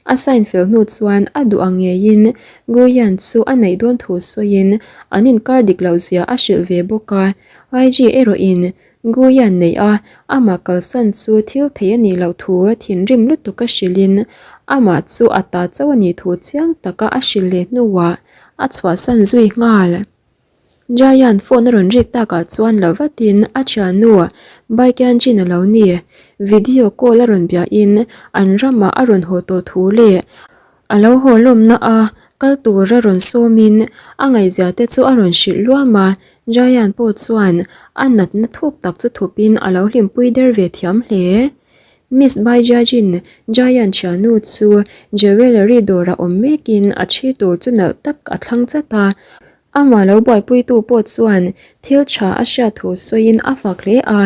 A sign fel hnu chuan a duh ang ngeiin Guyan chu a neih dawn thu sawiin an inkar dik loh zia a hrilh ve bawk a. YG erawhin Guyan neih a amah kalsan chu thil thei a nih loh thu thinrim lutuk a hrilhin amah chu a ta chauh a nih thu chiang taka a hrilh leh hnuah a chhuahsan zui nghal. Jayan phone a rawn rik takah chuan lo vatin a thiannu Baikianjin a lo ni. Video call a rawn biahin an ramah a rawn haw tawh thu leh a lo haw lawmna a kal tura rawn sawmin a ngaihzia te chu a rawn hrilh luam a. Jayan pawh chuan a natna thuk tak chu thupin a lo hlimpui der ve thiam hle. Miss Baijiajin Jayan thiannu chu jewellery dawrah awm mekin a thi tur chu nalh tak a thlang chat a. Amah lo buaipuitu pawh chuan thil tha a hriat thu sawiin a fak hle a,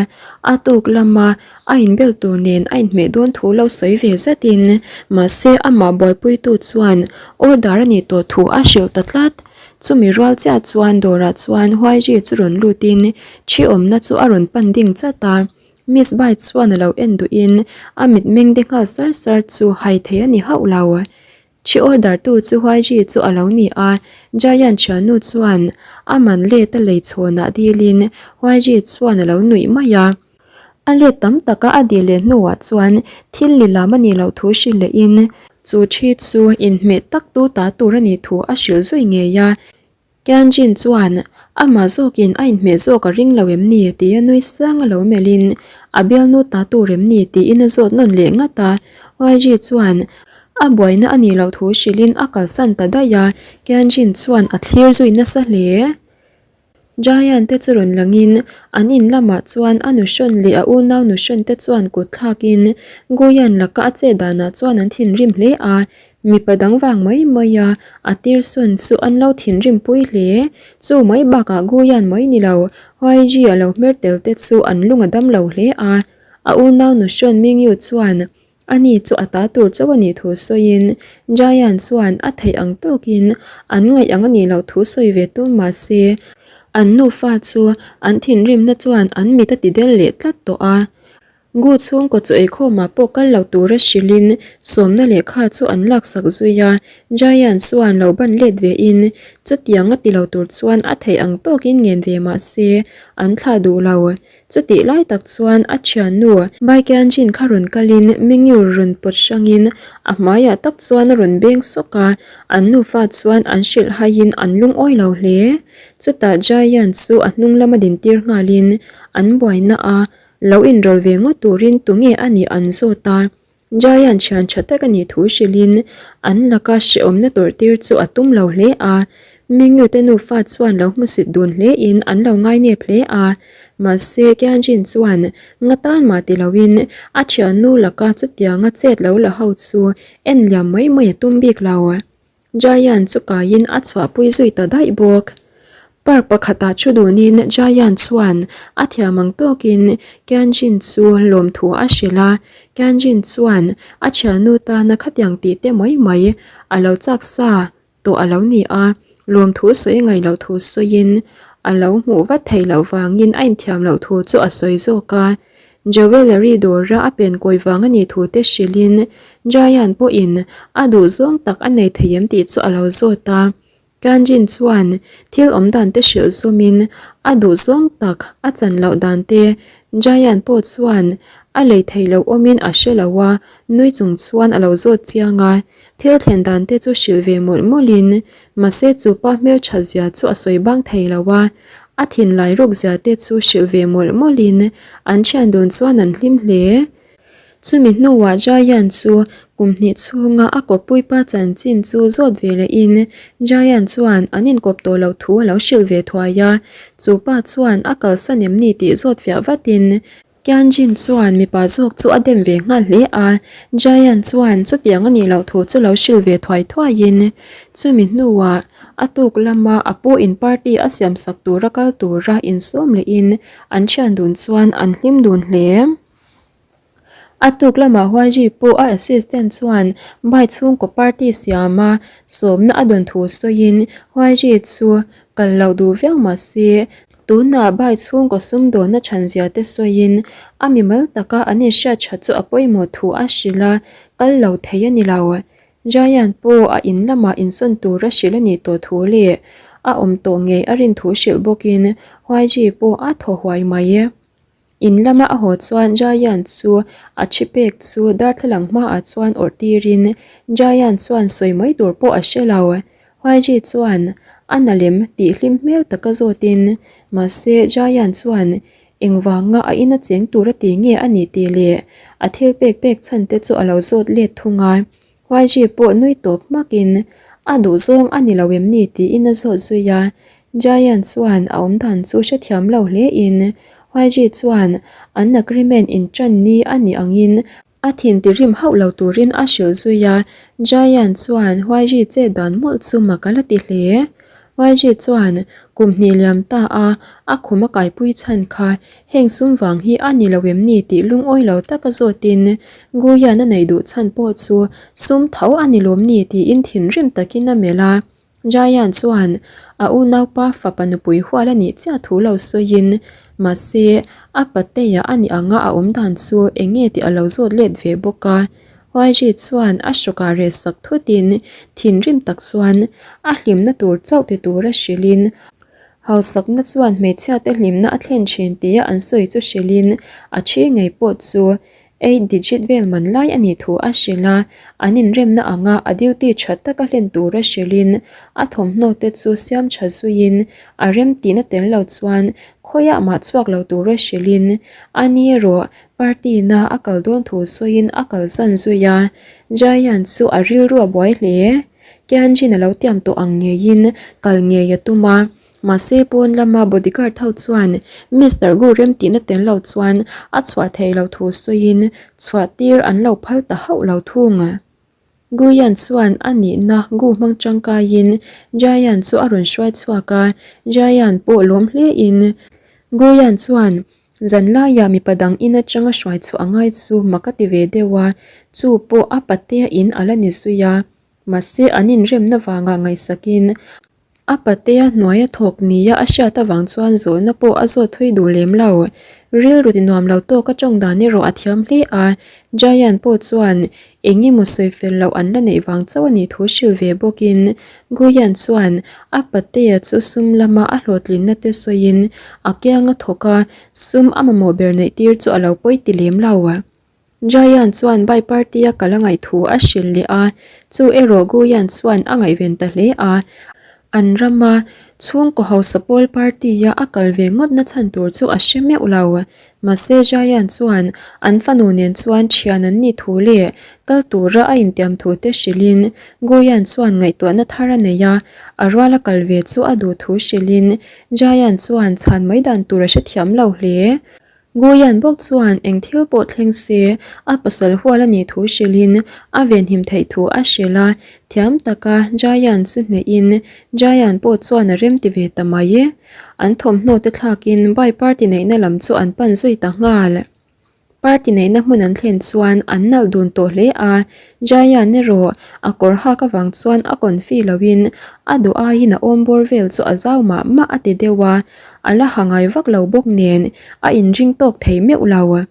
a tuk lama a inbel tur nen a inhmeh dawn thu lo sawi ve zatin mahse amah buaipuitu chuan order a nih tawh thu a hrilh ta tlat. Chumi rual chiah chuan dawrah chuan Huaiji chu rawn lutin thi awmna chu a rawn pan ding chat a, Miss Bai chuan a lo en duhin a mitmeng de nghal sar sar chu hai thei a ni hauh lo. Thi order tu chu Huaiji chu a lo ni a, Giant thiannu chuan a man let a lei chhawnah dilin Huaiji chuan a lo nuih mai a. A let tam taka a dil leh hnuah chuan thil lilam a nih loh thu hrilh lehin chu thi chu inhmeh tak tu ta tur a nih thu a hrilh zui ngei a. Tianjin chuan amah zawkin a inhmeh zawk a ring lo em ni tia nui sang a lo melhin a bialnu ta tur em ni tiin a zawt nawn leh ngat a. YG chuan a buaina a nih loh thu hrilhin a kalsan ta daih a, Tianjin chuan a thlir zui nasa hle. Giant te chu rawn langin an in lamah chuan a nuhrawn leh a unau nuhrawn te chuan kut thlakin Guyan laka a chet danah chuan an thinrim hle a, Mipa dang vang mai mai a, a tir sawn chu an lo thinrim pui hle. Chu mai bakah Guyan mai ni lo, YG a lo hmer tel te chu an lung a dam lo hle a. A unau nu Sean Mingyu chuan ani chu a ta tur chauh a nih thu sawiin Jayan chuan a theih ang tawkin an ngaih ang a nih loh thu sawi ve tum mah se, an nufa chu an thinrimna chuan an mit a ti del leh tlat tawh a. Gu chhungkaw chu eikhawmah pawh kal lo tura hrilhin sawmna lehkha chu an laksak zui a, Giant chuan lo ban let vein chutiang a ti lo tur chuan a theih ang tawkin ngen ve mah se an thlah duh lo. Chutih lai tak chuan a thiannu Baikianjin kha rawn kalin Mingyu rawn pawt hrangin a hmaiah tak chuan a rawn beng sawk a, an nufa chuan an hrilh haiin an lungawi lo hle. Chutah Giant chu a hnung lama dintir nghalin an buaina a Lo inrawl ve ngawt turin tunge a nih an zawt a, Giant thian tha tak a nih thu hrilhin an laka hrehawmna tawrhtir chu a tum lo hle a. Mingyu te nufa chuan lo hmusit dun hlein an lo ngainep hle a, mahse Kianjin chuan nga tan mah ti loin a thiannu laka chutianga chet lo la ho chu en liam mai mai a tum bik lo. Giant chu kaiin a chhuahpui zui ta daih bawk. Park pakhatah thu dunin Giant chuan a thiam ang tawkin Kianjin chu lawmthu a hrilh a, Kianjin chuan a thiannu tana khatiang tih te mai mai a lo chak sa tawh a lo ni a, lawmthu sawi ngaih loh thu sawiin a lo hmuh vat theih loh vangin a inthiam loh thu chu a sawi zawk a. Jewellery dawra a pen kawi vang a nih thu te hrilhin Giant pawhin a duh zawng tak a nei thei em tih chu a lo zawt a. Kanjin chuan thil awm dan te hrilh zawmin a duh zawng tak a chan loh dan te Giant pawh chuan a lei thei lo awmin a hre lo a, nui chung chuan a lo zawt chiang a. Thil thlen dan te chu hrilh ve mawlh mawlhin Mahse chu pa hmeltha zia chu a sawi bang thei lo a, a thinlai ruk zia te chu hrilh ve mawlh mawlhin an thian dun chuan an hlim hle. Chumi hnuah Jayan chu kum hnih chhunga a kawppui pa chanchin chu zawt ve lehin Jayan chuan an inkawp tawh loh thu a lo hrilh ve thuai a, chu pa chuan a kalsan em ni tih zawt fiah vatin. Kianjin chuan mipa zawk chu a dem ve nghal hle a, Jayan chuan chutiang a nih loh thu chu lo hrilh ve thuai thuaiin chumi hnuah a tuk lama a pu in party a siamsak tura kal tura insawm lehin an thian dun chuan an hlim dun hle. A tuk lamah Huaiji pawh a assistant chuan bike chhungkaw party siama sawmna a dawn thu sawiin Huaiji chu kal loh duh viau mah se tunah bike chhungkaw sumdawnna chhanzia te sawiin a mimal taka an inhriat that chu a pawimawh thu a hrilh a, kal lo thei a ni lo. Giant pawh a in lamah insawn tur a hrilh a nih tawh thu leh a awm tawh ngei a rin thu hrilh bawkin Huaiji pawh a thaw huai mai. In lama a haw chuan Giant chu a thi pek chu darthlalang hmaah chuan awrh tirin Giant chuan sawi mai tur pawh a hre lo. Huaiji chuan a na lem tih hlim hmel taka zawtin mahse Giant chuan engvanga a ina cheng tur a ti nge a ni tih leh a thil pek pek chhan te chu a lo zawt let thung a. YG pawh nui tawp hmakin a duhzawng a ni lo em ni tiin a zawt zui a, Giant chuan a awmdan chu hrethiam lo hle in YG chuan an agreement inṭan ni a nih angin a thin tirim hauh lo turin a hrilh zui a, Giant chuan YG chet dan mawlh chu mak a la ti hle. YG chuan kum hnih liam ta a a khum a kaipui chhan kha heng sum vang hi a ni lo em ni tih lungawi lo taka zawtin Guian a neih duh chhan pawh chu sum tho a ni lawm ni tiin thinrim takin a melh a. Jayan chuan a unaupa fapa nupui hual a nih chiah thu lo sawiin mahse a patea a nih anga a awm dan chu eng nge tih a lo zawt let ve bawk a. YG chuan a hrawkah reh sak thutin thinrim tak chuan a hlimna tur chauh ti tura hrilhin hausakna chuan hmeichhiate hlimna a thlen thin tia an sawi chu hrilhin a thi ngei pawh chu eight digit vel man lai a nih thu a hrilh a, an inremna anga a duty tha taka hlen tura hrilhin a thawmhnaw te chu siam tha zuiin a remtihna tel lo chuan khawiah mah chhuak lo tura hrilhin a ni erawh Party na a kal dawn thu sawiin a kalsan zui a, Giant chu a rilru a buai hle. Kianjin a lo tiam tawh ang ngeiin kal ngei a tum a, mahse pawn lama bodyguard ho chuan Mister Gu remtihna tel lo chuan a chhuah theih loh thu sawiin chhuah tir an lo phal ta hauh lo thung. Guyan chuan a nihna Gu hmang tangkaiin Giant chu a rawn hruai chhuak a, Giant pawh lawm hlein Guyan chuan Zanlaiah mipa dang in atanga hruai chhuah a ngai chu mak a ti ve deuh a, chu pawh a patea in a la ni zui a. Mahse an inremna vangah ngaihsakin a patea hnuaia thawk nia a hriat avang chuan zawhna pawh a zawt thui duh lem lo. Rilru ti nuam lo tawk a tawng dan erawh a thiam hle a, Giant pawh chuan Eng emaw sawi fel loh an la neih vang chauh a nih thu hrilh ve bawkin Guyan chuan a patea chu sum lama a hlawhtlinna te sawiin a kiang a thawk a, sum a mamawh ber neih tir chu a lo pawi ti lem lo. Jayan chuan Bai party a kal a ngaih thu a hrilh leh a, chu erawh Guyan chuan a ngaihven ta hle a, an rama chhungkaw hausa pawl party a a kal ve ngawtna chhan tur chu a hre meuh lo. Mahse Jayan chuan an fanu nen chuan thian an nih thu leh kal tura a intiam thu te hrilhin Guyan chuan ngaihtuahna thar a nei a, a ruala kal ve chu a duh thu hrilhin Jayan chuan chhan mai dan tur a hrethiam lo hle. Guyan bawk chuan eng thil pawh thleng se a pasal hual a nih thu hrilhin a venhim theih thu a hrilh a, thiam taka Jayan chu hnehin Jayan pawh chuan a remti ve ta mai. An thawmhnaw te thlakin bai party neihna lam chu an pan zui ta nghal. Party neihna hmun an thlen chuan an nalh dun tawh hle a, Jayan erawh a kawr hak avang chuan a confi loin a duh aiin a awm bawr vel chu a zau mah mah a ti deuh a, a la ha ngai vak lo bawk nen a inring tawk thei meuh lo.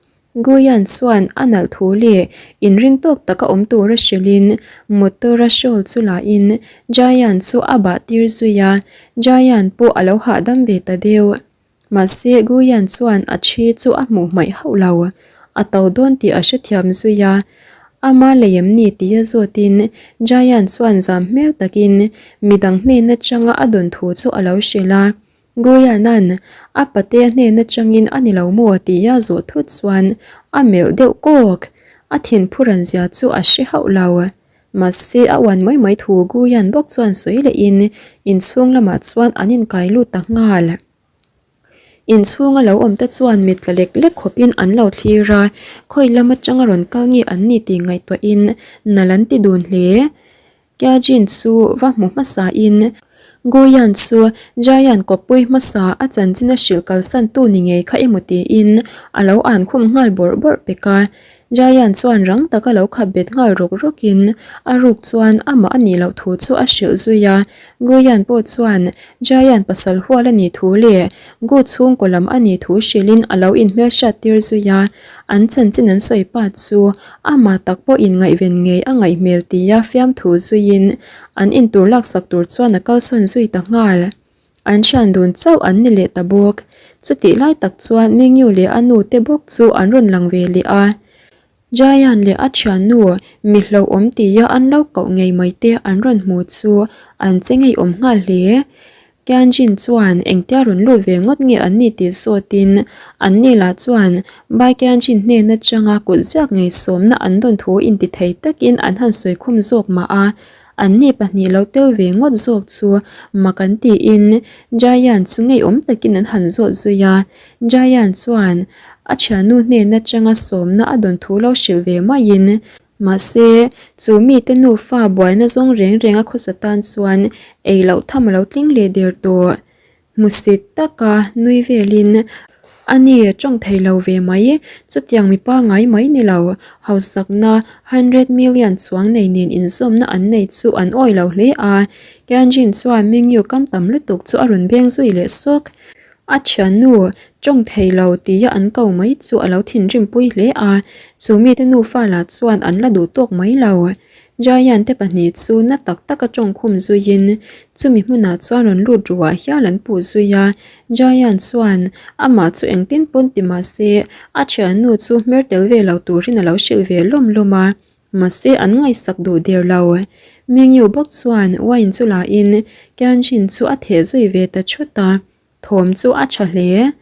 Guyan chuan a nalh thu leh inring tawk taka awm tura hrilhin motor-a shawl chu lahin Jayan chu a bah tir zui a, Jayan pawh a lo hahdam ve ta deuh. Mahse Guyan chuan a thi chu a hmuh hmaih hauh lo, a to dawn tih a hrethiam zui a, ama lei em ni tia zawtin Jayan chuan zam hmel takin midang hnen atanga a dawn thu chu a lo hrilh a. Guyanan a patea hnen atangin a ni lo maw tia zawh thut chuan a melh deuh kawk. A thinphuran zia chu a hre hauh lo. Mahse a uan mai mai thu Guyan bawk chuan sawi lehin inchhung lamah chuan an inkai lut ta nghal. Inchhunga lo awm te chuan mit tla lek lek khawpin an lo thlir a, khawi lam atanga rawn kal nge an ni tih ngaihtuahin nal an ti dun hle. Kyajin chu va hmu hmasa in Guyan chu Jayan kawppui hmasa a chanchin a hrilh kalsan tu ni ngei kha emaw tiin a lo an khum nghal bawrh bawrh pek a. Jayan chuan rang taka lo khap bet nghal rawk rawk in a ruk chuan amah a nih loh thu chu a hrilh zui a. Guyan pawh chuan Jayan pasal hual a nih thu leh Gu chhungkaw lam a nih thu hrilh in a lo inhmelhriat tir zui a. An chanchin an sawi pa chu amah tak pawh inngaihven ngei a ngaih hmel tia fiamthu zuiin an intur laksak tur chuan a kalsawn zui ta nghal. An thian dun chauh an ni leh ta bawk. Chutih lai tak chuan Mingyu leh a nu te bawk chu an rawn lang ve leh a. Jayan leh a thiannu mi hlauhawm tia an lo koh ngei mai te an rawn hmu chu an che ngeiawm nghal hle. Tianjin chuan engtia rawn lut ve ngawt nge an ni tih zawtin an ni lah chuan Bai Tianjin hnen atanga kut ziak ngei sawmna an dawn thu intithei takin an han sawi khum zawk mah a, an ni pahnih lo tel ve ngawt zawk chu mak an tiin Jayan chu ngeiawm takin an han zawt zui a, Jayan chuan a thiannu hnen atanga sawmna a dawn thu lo hrilh ve maiin Mahse, chu mite nufa buaina zawng reng reng a khawsa tan chuan ei loh tham a lo tling leh der tawh. Hmusit taka nui velin a ni tawng thei lo ve mai. Chutiang mipa ngai mai ni lo, hausakna hundred million chuang nei nen inzawmna an nei chu an awi lo hle a. Tianjin chuan Mingyu kam tam lutuk chu a rawn beng zui leh sawk. A thiannu tawng thei lo tia an ko mai chu a lo thinrim pui hle a, chu mite nufa lah chuan an la duh tawk mai lo. Giant te pahnih chu na tak taka tawng khum zuiin chumi hmunah chuan rawn lut ruah hial an puh zui a, Giant chuan amah chu engtin pawn ti mah se a thiannu chu hmer tel ve lo turin a lo hrilh ve lawm lawm a, mahse an ngaihsak duh der lo. Mingyu bawk chuan wine chu la in Tianjin chu a theh zui ve ta thut a. Thawm chu a tha hle.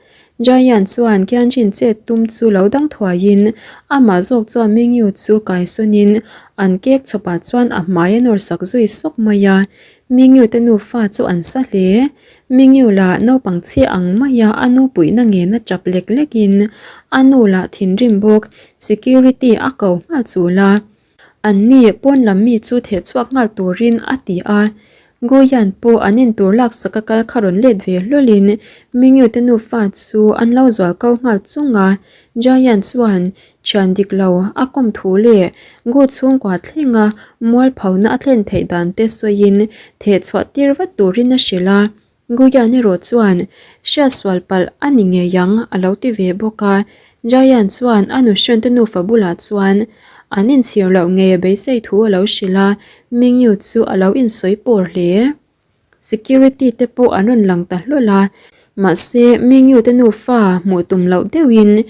Jayan chuan Tianjin chet tum chu lo dang thuaiin amah zawk chuan Mingyu chu kaisawnin an kek chhawpah chuan a hmai a nawr sak zui sawk mai a. Mingyu te nufa chu an sa hle. Mingyu lah naupang chhia ang maia a nu puihna ngena tap lek lekin a nu lah thinrim bawk security a ko nghal chul a. An ni pawn lam mi chu theh chhuak nghal turin a ti a. Guyan pawh an intur laksak a kal kha rawn let ve hlawlin Mingyu te nufa chu an lo zual ko nghal chung a. Jayan chuan thian dik lo a kawm thu leh Gu chhungkua thlenga mualphona a thlen theih dan te sawiin theh chhuah tir vat turin a hrilh a. Guyan erawh chuan hriatsual palh a ni ngei ang a lo ti ve bawk a. Jayan chuan a nuhrawn te nufa bulah chuan an inchhir loh ngei a beisei thu a lo hrilh a, Mingyu chu a lo insawi pawr hle. Security te pawh an rawn lang ta hlawl a, mahse Mingyu te nufa hmuh tum loh deuhin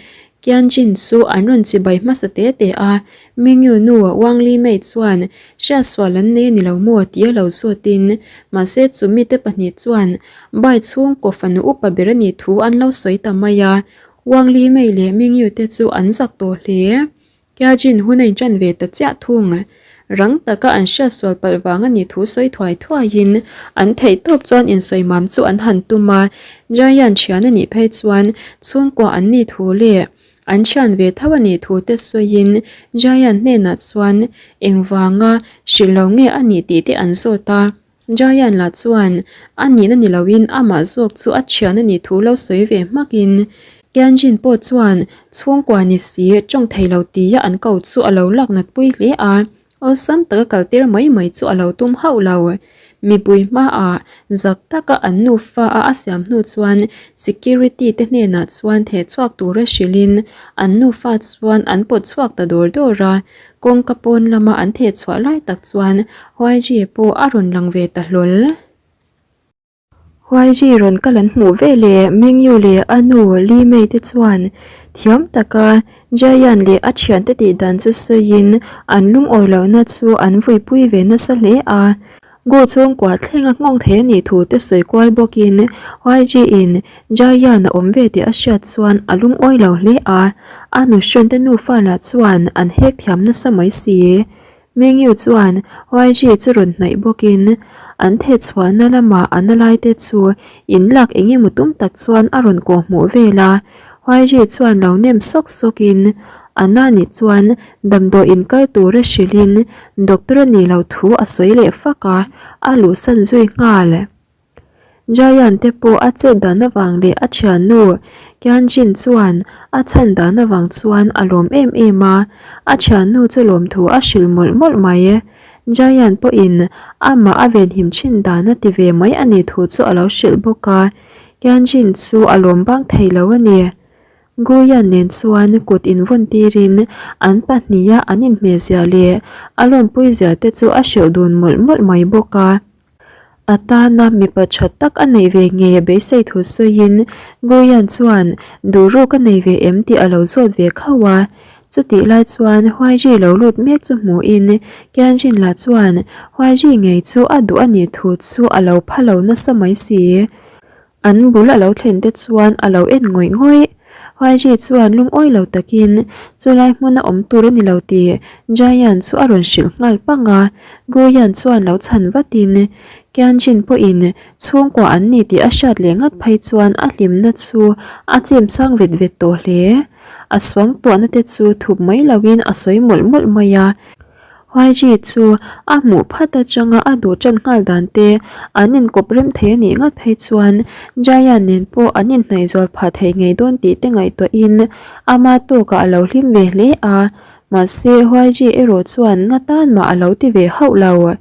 Tianjin chu an rawn chibai hmasa te te a, Mingyu nu Wang Li Mei chuan hriatsual an nei a ni lo maw tih a lo zawtin, mahse chu mite pahnih chuan Bai chhungkaw fanu upa ber a nih thu an lo sawi ta mai a, Wang Li Mei leh Mingyu te chu an zak tawh hle. Tianjin hun a inṭan ve ta chiah thung. Rang taka an hriatsual palh vang a nih thu sawi thuai thuaiin an theih tawp chuan insawi mam chu an han tum a. Jayan thian a nih phei chuan chhungkua an nih thu leh an thian ve tho a nih thu te sawiin Jayan hnenah chuan engvanga hrilh lo nge a nih tih te an zawt a. Jayan lah chuan a nihna ni loin amah zawk chu a thian a nih thu lo sawi ve hmakin Tianjin pawh chuan chhungkua ni si tawng thei lo tia an ko chu a lo lak nat pui hle a, awlsam taka kal tir mai mai chu a lo tum hauh lo. Mipui hmaah zak taka an nufa a a siam hnu chuan security te hnenah chuan theh chhuak tura hrilhin an nufa chuan an pawt chhuak ta dawr dawr a, Kawngka pawn lama an theh chhuah lai tak chuan Huaiji pawh a rawn lang ve ta hlawl. Huaiji rawn kal an hmuh ve leh Mingyu leh a nu Li Mei te chuan thiam taka Jayan leh a thiante tih dan chu sawiin an lungawi lohna chu an vuipui ve nasa hle a. Gu chhungkua thlenga nghawng thei a nih thu te sawi kual bawkin YG in Jayan a awm ve tih a hriat chuan a lungawi lo hle a, a nuhrawn te nufa lah chuan an hek thiam nasa mai si. Mingyu chuan YG chu rawn hnaih bawkin. An theh chhuahna lama a na lai te chu in lak eng emaw tum tak chuan a rawn kawh hmuh vel a. Huaiji chuan lo nem sawk sawk in a na nih chuan damdawi in kal tura hrilh in doctor a nih loh thu a sawi leh fak a, a luhsan zui nghal. Jayan te pawh a chet dan avang leh a thiannu Kianjin chuan a chhan dan avang chuan a lawm em em a, a thiannu chu lawmthu a hrilh mawlh mawlh mai. Jayan pawhin amah a venhim thin dan a ti ve mai a nih thu chu a lo hrilh bawk a, Kianjin chu a lawm bang thei lo a ni. Guyan nen chuan kut invawn tirin an pahniha an inhmehzia leh a lawmpuizia te chu a hrilh dun mawlh mawlh mai bawk a. A tana mipa tha tak a neih ve ngei a beisei thu sawiin Guyan chuan duh ruk a nei ve em tih a lo zawt ve khauh a. Chutih lai chuan Huaiji lo lut mek chu hmuhin Kianjin lah chuan Huaiji ngei chu a duh a nih thu chu a lo pha lo nasa mai si. An bul a lo thlen te chuan a lo en ngawih ngawih. Huaiji chuan lungawi lo takin chulai hmuna awm tur a ni lo tih Jayan chu a rawn hrilh nghal pang a. Guyan chuan lo chhan vatin Kianjin pawhin chhungkua an ni tih a hriat leh ngat phei chuan a hlimna chu a chim sang vet vet tawh hle. A suangtuahna te chu thup mai loin a sawi mawlh mawlh mai a. Huaiji chu a hmuh phat atanga a duh tan nghal dan te an inkawp rem thei a nih ngat phei chuan Jaya nen pawh an inhnaih zual phah thei ngei dawn tih te ngaihtuahin ama tawkah a lo hlim ve hle a, mahse Huaiji erawh chuan nga tan mah a lo ti ve hauh lo.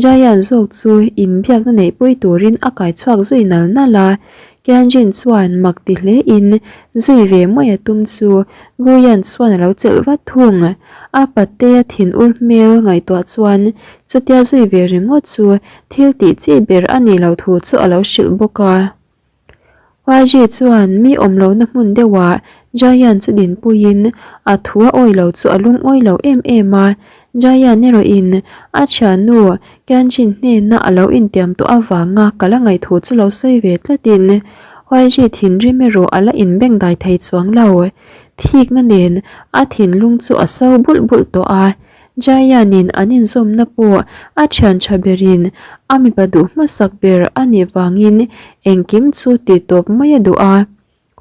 Jayan zawk chu inbiakna neihpui turin a kai chhuak zui nal nal a, Kianjin chuan mak ti hlein zui ve mai a tum chu Guyan chuan a lo chelh vat thung. A patea thinur hmel ngaihtuah chuan chutia zui ve ringawt chu thil tih chi ber a nih loh thu chu a lo hrilh bawk a. Huaiji chuan mi awm lohna hmun deuhah Jayan chu dinpuiin a thu a awi lo chu a lungawi lo em em a, Jayan erawhin a thiannu Kianjin hnena a lo intiam tawh avanga ka la ngaih thu chu lo sawi ve tlatin Huaiji thinrim erawh a la inbengdai thei chuang lo. Thikna nen a thinlung chu a so bulh bulh tawh a, Jayanin an inzawmna pawh a thian tha berin a mipa duh hmasak ber a nih vangin engkim chu tih tawp mai a duh a.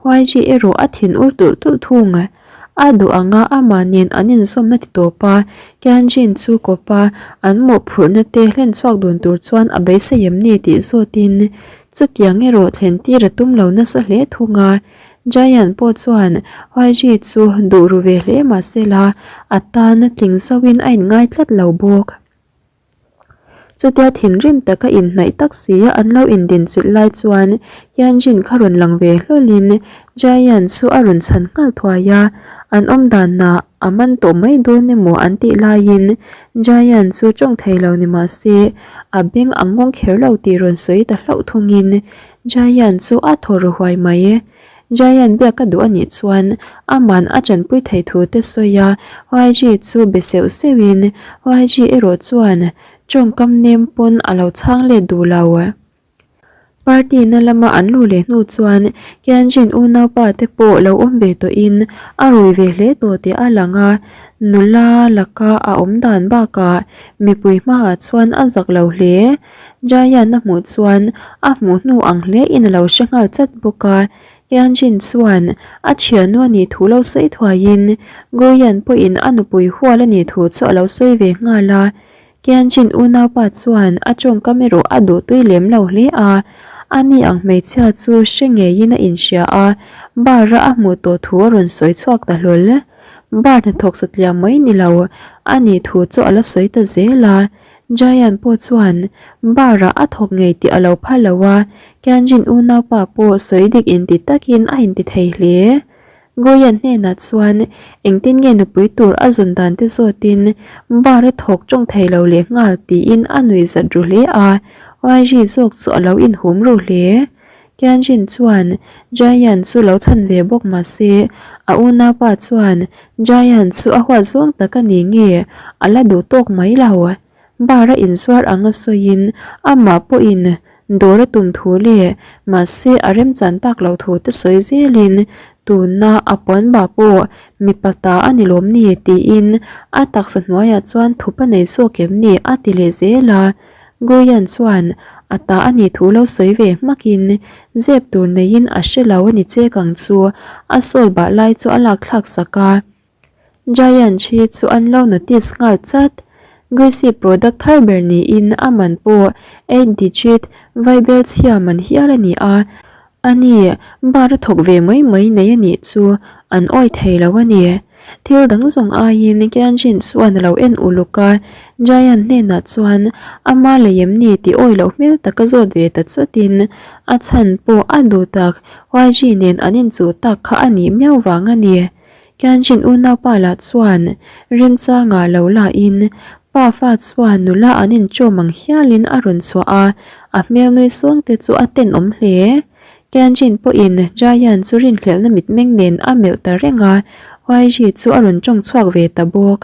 Huaiji erawh a thin ur tulh tulh thung. A duh anga amah nen an inzawmna ti tawp a, Kianjin chu kawp a, an mawhphurhna te hlen chhuak dun tur chuan a beisei em ni tih zawtin chutiang erawh thlen tir a tum lo nasa hle thung a. Giant pawh chuan Huaiji chu duh ru ve hle mah se la, a tan tling zauhin a inngai tlat lo bawk. Chutia thinrim taka inhnaih tak si a an lo indinchilh lai chuan Hyunjin kha rawn lang ve hlawlin Giant chu a rawn chhan nghal thuai a, an awm danah a man tawh mai dawn emaw an tih laiin Giant chu tawng thei lo ni mah se a beng a ngawng kher lo tih rawn sawi ta hlauh thungin Giant chu a thaw ru huai mai. Giant biak ka duh a nih chuan aman a tanpui thei thu te sawi a, YG chu be seuh seuhin YG erawh chuan tawngkam nem pawn a lo chhang let duh lo. Party na lama an luh leh hnu chuan Kianjin unaupa te pawh lo awm ve tawhin a rui ve hle tawh tih a lang a, nula laka a awm dan bakah mipui hmaah chuan a zak lo hle. Giant a hmuh chuan a hmuh hnu ang hle in a lo hre nghal chat bawk a, Tianjin chuan a thiannu a nih thu lo sawi thuaiin Guyan pawhin a nupui hual a nih thu chu a lo sawi ve nghal a, Tianjin unaupa chuan a tawngkam erawh a duh tui lem lo hle a, a ni ang hmeichhia chu hre ngeiin a inhria a, bar a a hmuh tawh thu a rawn sawi chhuak ta hlawl. Bar hnathawk satliah mai ni lo a nih thu chu a la sawi ta zel a. Giant pawh chuan bar ah a thawk ngei tih a lo phal lo a, Kianjin unaupa pawh sawi dik inti takin a inti thei hle. Goyan hnenah chuan engtin nge nupui tur a zawn dan te zawtin bar a thawk tawng thei lo leh nghal tiin a nuih zat ru hle a, YG zawk chu a lo inhum ru hle. Kianjin chuan Giant chu lo chhan ve bawk mah se a unaupa chuan Giant chu a huat zawng tak a ni nge a la duh tawk mai lo. Bar a inzuar anga sawiin amah pawhin dawr a tum thu leh mahse a remchan tak loh thu te sawi zelin tuna a puan bah pawh mipa ta a ni lawm ni tiin a taksa hnuaiah chuan thup a nei zawk em ni a ti leh zel a. Guyan chuan a ta a nih thu lo sawi ve hmakin zep tur neiin a hre lo a ni chek ang chu a sawl bah lai chu a lak thlak sak a. Giant hi chu an lo notice nghal chat. Guisi product thar ber niin a man pawh 8 digit vaibel chhia man hial a ni a. Ani, bar a thawk ve mai mai nei a nih chu an awi thei lo a ni. Thil dang zawng aiin Kianjin chuan a lo en uluk a, Giant hnenah chuan ama lei em ni tih awi loh hmel taka zawt ve ta chutin a chhan pawh a duh tak YG nen an inchuh tak kha a nih miau vang a ni. Kianjin unaupa lah chuan remchangah lo lain pa fa chuan nula an inchawm ang hialin a rawn chhuah a, a hmel nui sawng te chu a tenawm hle. Kianjin pawhin Giant chu rinhlelhna mitmeng nen a melh ta reng a, YG chu a rawn tawng chhuak ve ta bawk.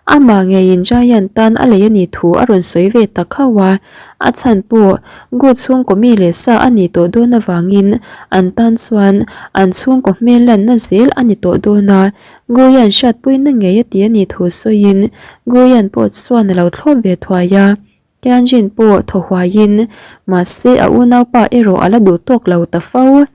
Amah ngeiin Giant tan a lei a nih thu a rawn sawi ve ta khauh a, a chhan pawh Gu chhungkaw mi leh sa a nih tawh dawn avangin an tan chuan an chhungkaw hmel lanna zel a ni tawh dawn a, Guian hriatpuina ngei a ti a nih thu sawiin Guian pawh chuan a lo thlawp ve thuai a. Tianjin pawh thaw huaiin, mahse a unaupa erawh a la duh tawk lo ta fo.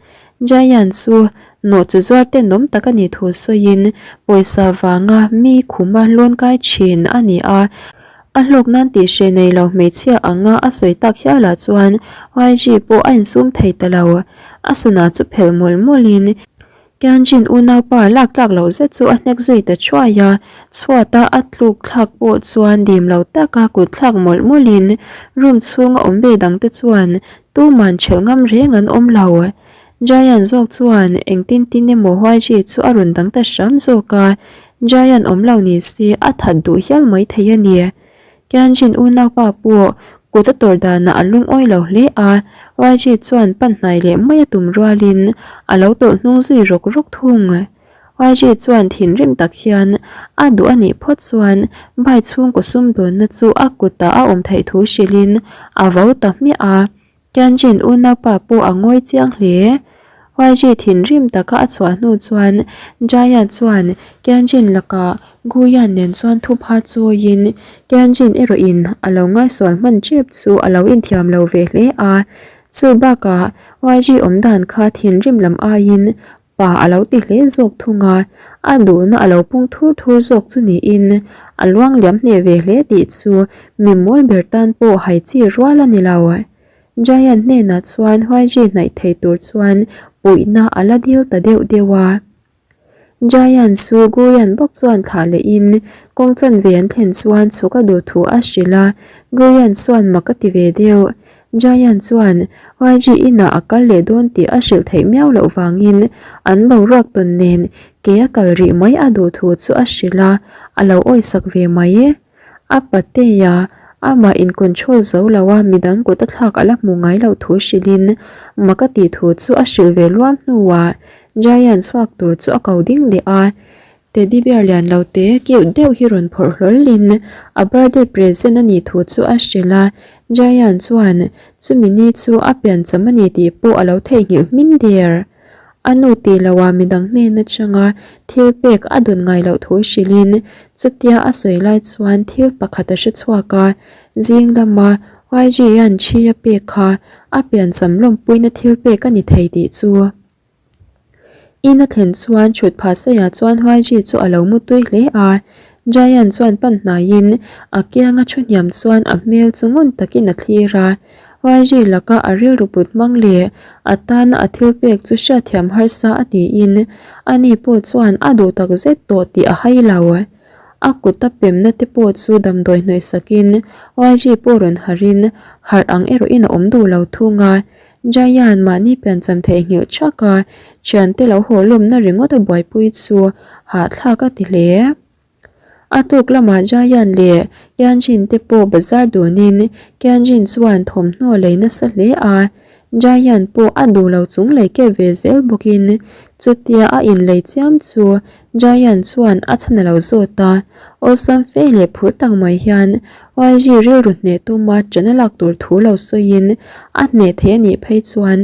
Jian chu nawh chu zuar tenawm tak a nih thu sawiin pawisa vanga mi khuma lawn kai thin a ni a, a hlawk nan tih hreh nei lo hmeichhia anga a sawi tak hialah chuan YG pawh a insum thei ta lo. A sana chu phelh mawlh mawlhin Tianjin unaupa lak tlak loh zet chu a hnek zui ta thuai a, chhuata a tluk thlak pawh chuan dim lo taka kut thlak mawlh mawlhin room chhunga awm ve dangte chuan tuman ṭhelh ngam reng an awm lo. Giant zawk chuan engtin tin emaw Huaiji chu a rawn dang ta hram zawk a, Giant awm lo ni se a that duh hial mai thei a ni. Tianjin unaupa pawh kut a tawrh danah a lungawi lo hle a, YG chuan pan hnai leh mai a tum rualin a lo tawlh hnung zui rawk rawk thung. YG chuan thinrim tak hian a duh a nih phawt chuan bai chhungkaw sumdawnna chu a kutah a awm theih thu hrilhin a vo ta hmiah a. Tianjin unaupa pawh a ngawi chiang hle. YG thinrim taka a chhuah hnu chuan Jaya chuan Tianjin lakah Guyan nen chuan thupha chawiin Tianjin erawhin a lo ngaisual hman tep chu a lo inthiam lo ve hle a. Chu bakah YG awmdan kha thinrim lam aiin Pa a lo ti hle zawk thung a, a duhna a lo pung thur thur zawk chu niin a luang liam hneh ve hle tih chu mi mawl ber tan pawh hai chi rual a ni lo. Giant hnenah chuan Huaiji hnaih thei tur chuan puihna a la dil ta deuh deuh a. Giant chu Guyan bawk chuan thlah lehin kawng chanve an thlen chuan chhuk a duh thu a hrilh a, Guyan chuan mak a ti ve deuh. Giant chuan YG inah a kal leh dawn tih a hrilh theih miau loh vangin an boruak tawn nen ke a kal rih mai a duh thu chu a hrilh a, a lo awisak ve mai. A patea amah in control zo lo a midang kut a thlak a la hmu ngai loh thu hrilhin mak a tih thu chu a hrilh ve luam hnuah Giant chhuak tur chu a ko ding leh a. Teddy bear lian lo te cute deuh hi rawn phawrh hlawl in a birthday present a nih thu chu a hrilh a, Giant chuan chumi ni chu a piancham a ni tih pawh a lo theihnghilh hmin der. A nu tih loh ah midang hnen atanga thil pek a dawn ngai loh thu hrilh in chutia a sawi lai chuan thil pakhat a hre chhuak a, zing lama YG an thi a pek kha a piancham lawmpuina thil pek a ni thei tih chu. In a thlen chuan thut phah saiah chuan Huaiji chu a lo mu tui hle a, Giant chuan pan hnaiin a kianga thu hniam chuan a hmel chu ngun takin a thlir a. Huaiji laka a rilru put hmang leh a tana a thil pek chu hriatthiam harsa a tiin ani pawh chuan a duh tak zet tawh tih a hai lo. A kut a pemna te pawh chu damdawi hnawih sakin Huaiji pawh rawn harhin harh ang erawhin a awm duh lo thung a. Giant mahni piancham theihnghilh thak a, thiante lo haw lawmna ringawt a buaipui chu hahthlak a ti hle. A tuk lamah Giant leh Tianjin te pawh bazar dunin Tianjin chuan thawmhnaw lei nasa hle a, Giant pawh a duh lo chung lei kep ve zel bawkin chutia a inlei chiam chu Giant chuan a chhan a lo zawt a, awlsam fe leh phur tak mai hian YG rilru hneh tuma ṭan a lak tur thu lo sawiin a hneh thei a nih phei chuan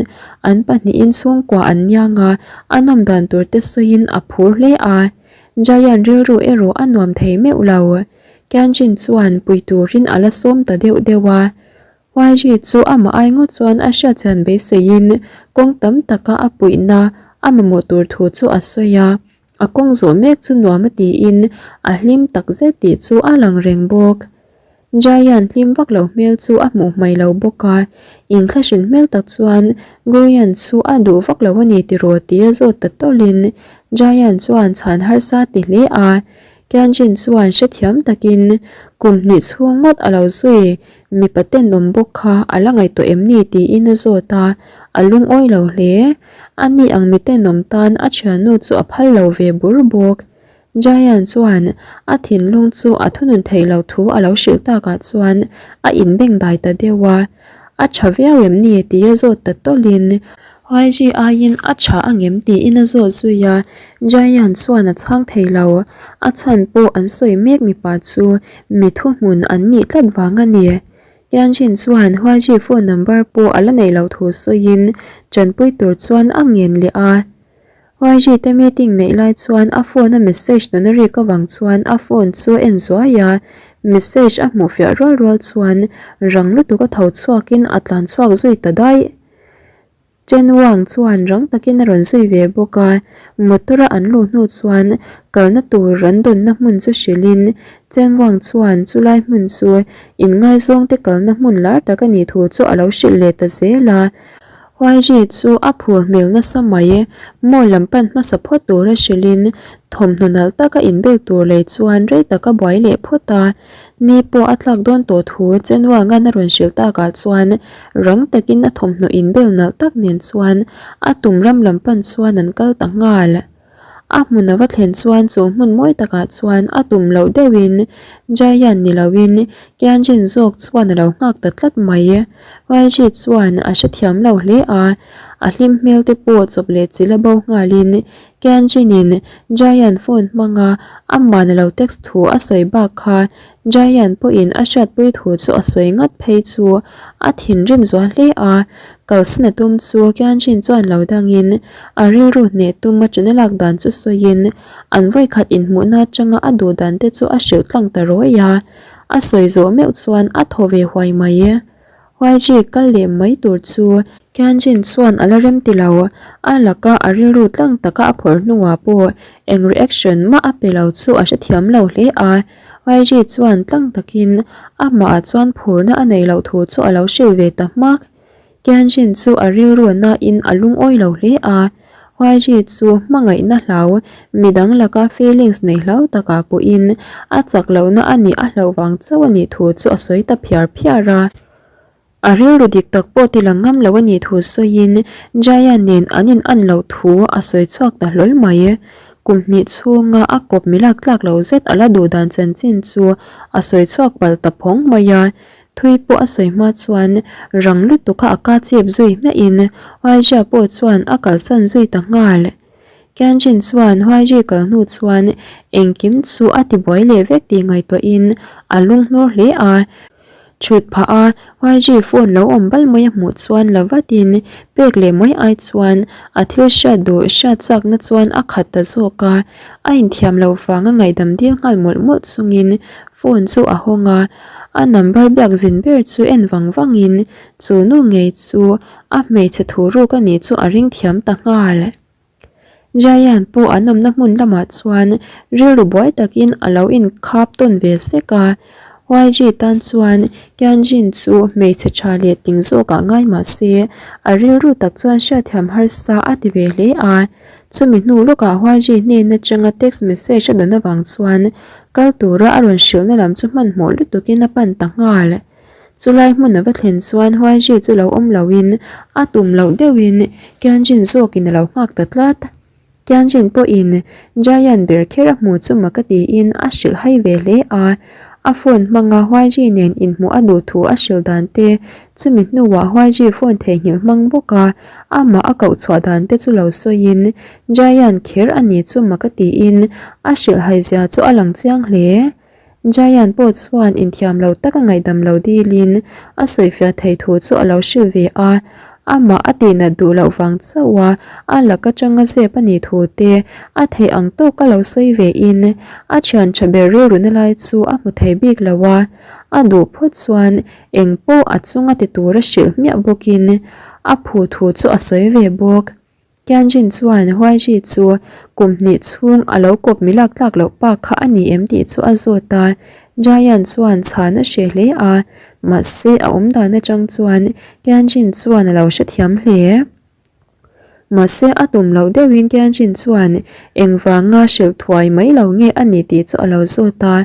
an pahnihin chhungkua an niang a, a nawm dan tur te sawiin a phur hle a. Giant rilru erawh a nuam thei meuh lo. Kyanjin chuan pui turin a la sawm ta deuh deuh a. YG chu amah ai ngawt chuan a hriatchian beiseiin kawng tam taka a puihna a mamawh tur thu chu a sawi a. A kawng zawh mek chu nuam a tiin a hlim tak zet tih chu a lang reng bawk. Jaian hlim vak lo hmel chu a hmuh hmai lo bawk a, inthlahrin hmel tak chuan Guian chu a duh vak lo a ni tiraw tia zawt ta tawlhin Jaian chuan chhan harsa ti hle a. Tianjin chuan hrethiam takin kum hnih chhung ngawt a lo zui mipa tenawm bawk kha a la ngaihtuah em ni tiin a zawt a, a lungawi lo hle. Ani ang mi tenawm tan a thiannu chu a phal lo ve bur bawk. Jayan chuan a thinlung chu a thunun theih loh thu a lo hrilh takah chuan a inbengdai ta deuh a, A tha viau em ni tia zawt ta tawlhin YG aiin a tha angem tiin a zawt zui a, Jayan chuan a chhang thei lo. A chhan pawh an sawi mek mipa chu mi thuhmun an nih tlat vang a ni. Tianjin chuan YG phone number pawh a la neih loh thu sawiin tanpui tur chuan a ngen leh a. YG te meeting neih lai chuan a phone a message nuna rik avang chuan a phone chu a en zuai a, message a hmuh fiah rual rual chuan rang lutuk a tho chhuakin a tlan chhuak zui ta daih. Chen Wang chuan rang takin a rawn zui ve bawk a, motor a an luh hnu chuan kalna tur an dawnna hmun chu hrilhin Chen Wang chuan chulai hmun chu inngaizawngte kalna hmun lar tak a nih thu chu a lo hrilh leh ta zel a. YG chu a phur hmel nasa mai, mall lam pan hmasa phawt tura hrilhin thawmhnaw nalh taka inbel tur lei chuan rei taka buai leh phawt a. Ni pawh a tlak dawn tawh thu Chenwanga'n a rawn hrilh takah chuan rang takin a thawmhnaw inbel nalh tak nen chuan a tum ram lam pan chuan an kal ta nghal. A hmun a va thlen chuan chu hmun mawi takah chuan a tum loh deuhin Jayan ni loin Kianjin zawk chuan a lo nghak ta tlat mai. YG chuan a hrethiam lo hle a, a hlim hmel te pawh chawp leh chilh a bo nghalin Kianjinin Jayan phone hmanga amah na lo text thu a sawi bak kha Jayan pawhin a hriatpui thu chu a sawi ngat phei chu a thinrim zual hle a, kalsan a tum chu Kianjin chuan lo dangin a rilru hneh tum a ṭana lak dan chu sawiin an vawikhat inhmuhna atanga a duh dan te chu a hrilh tlang ta rawih a, a sawi zawh meuh chuan a thaw ve huai mai. YG kal leh mai tur chu Tianjin chuan a la rem ti lo, a laka a rilru tlang taka a phawrh hnuah pawh eng reaction mah a pe lo chu a hrethiam lo hle a. YG chuan tlang takin amahah chuan phurna a neih loh thu chu a lo hrilh ve ta hmak. Tianjin chu a rilru nain a lungawi lo hle a. YG chu hmangaihna hlau, midang laka feelings nei hlau takah pawhin a chak lohna a nih a hlauh vang chauh a nih thu chu a sawi ta phiar phiar a. A rilru dik tak pawh ti lang ngam lo a nih thu sawiin Jaya nen an in an loh thu a sawi chhuak ta hlawl mai. Kum hnih chhunga a kawp milak tlak lo zet a la duh dan chanchin chu a sawi chhuak palh ta phawng mai a. Thui pawh a sawi hma chuan rang lutuk kha a ka chep zui hmiahin Huaijia pawh chuan a kalsan zui ta nghal. Tianjin chuan Huaiji kal hnu chuan engkim chu a tibuai leh vek tih ngaihtuahin a lunghnur hle a. Thut phah a, YG phone lo awm bal mai a hmuh chuan la vatin pek leh mai ai chuan a thil hriat duh hriat chakna chuan a khat ta zawk a, a inthiam loh vanga ngaihdam dil nghal mawlh mawlh chungin phone chu a hawng a, a number biak zin ber chu en vang vangin chu nu ngei chu a hmeichhe thu ruk a nih chu a ring thiam ta nghal. Jayan pawh an awmna hmun lamah chuan rilru buai takin a lo inkhap tawn ve sek a. YG tan chuan Tianjin chu hmeichhe tha leh ting zawkah ngai mah se, a rilru tak chuan hriatthiam harsa a ti ve hle a. Chumi hnu lawkah YG hnen atanga text message a dawn avang chuan kal tura a rawn hrilhna lam chu hmanhmawh lutukin a pan ta nghal. Chulai hmun a va thlen chuan Huaiji chu lo awm loin a tum loh deuhin Tianjin zawkin a lo nghak ta tlat. Tianjin pawhin Giant ber kher a hmu chu mak a tiin a hrilh hai ve hle a. A phone hmanga Huaiji nen inhmuh a duh thu a hrilh dan te, chumi hnuah Huaiji phone theihnghilh hmang bawk a, amah a koh chhuah dan te chu lo sawiin Giant kher a ni chu mak a tiin a hrilh hai zia chu a lang chiang hle. Giant pawh chuan inthiam lo taka ngaihdam lo dilin a sawifiah thei thu chu a lo hrilh ve a. Amah a tihnat duh loh vang chauh a, a lak atanga zep a nih thu te a theih ang tawk a lo sawi ve in a thian tha ber rilru na lai chu a hmu thei bik lo a, a duh phawt chuan eng pawh a chunga ti tur a hrilh hmiah bawk in a phu thu chu a sawi ve bawk. Tianjin chuan Huaiji chu kum hnih chhung a lo kawp mi lak tlak loh pa kha a ni em tih chu a zawt a, Jiayan chuan chhan a hre hle a, mahse a awm dan atang chuan Tianjin chuan a lo hrethiam hle. Mahse a tum loh deuhin Tianjin chuan engvanga hrilh thuai mai lo nge a ni tih chu a lo zawt a,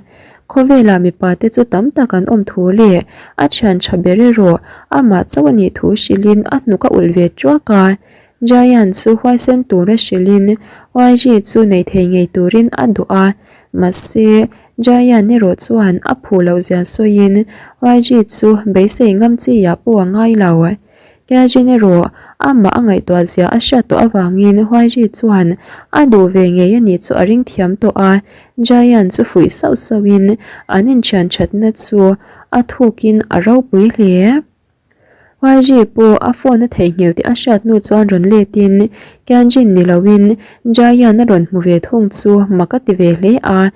Khawvelah mipa te chu tam tak an awm thu leh a thian tha ber erawh amah chauh a nih thu hrilhin a hnuk a ulh ve tuak a. Giant chu huaisen tura hrilhin YG chu nei thei ngei turin a duh a, mahse Giant erawh chuan a phu loh zia sawiin YG chu beisei ngam chi ah pawh a ngai lo. Kyajin erawh amah a ngaihtuah zia a hriat tawh avangin YG chuan a duh ve ngei a nih chu a ring thiam tawh a, Giant chu fuih sauh sauhin an inthian thatna chu a thukin a ropui hle. YG pawh a phone a theihnghilh tih a hriat hnu chuan rawn let in Tianjin ni lo in Jiayan a rawn hmu ve thung chu mak a ti ve hle a,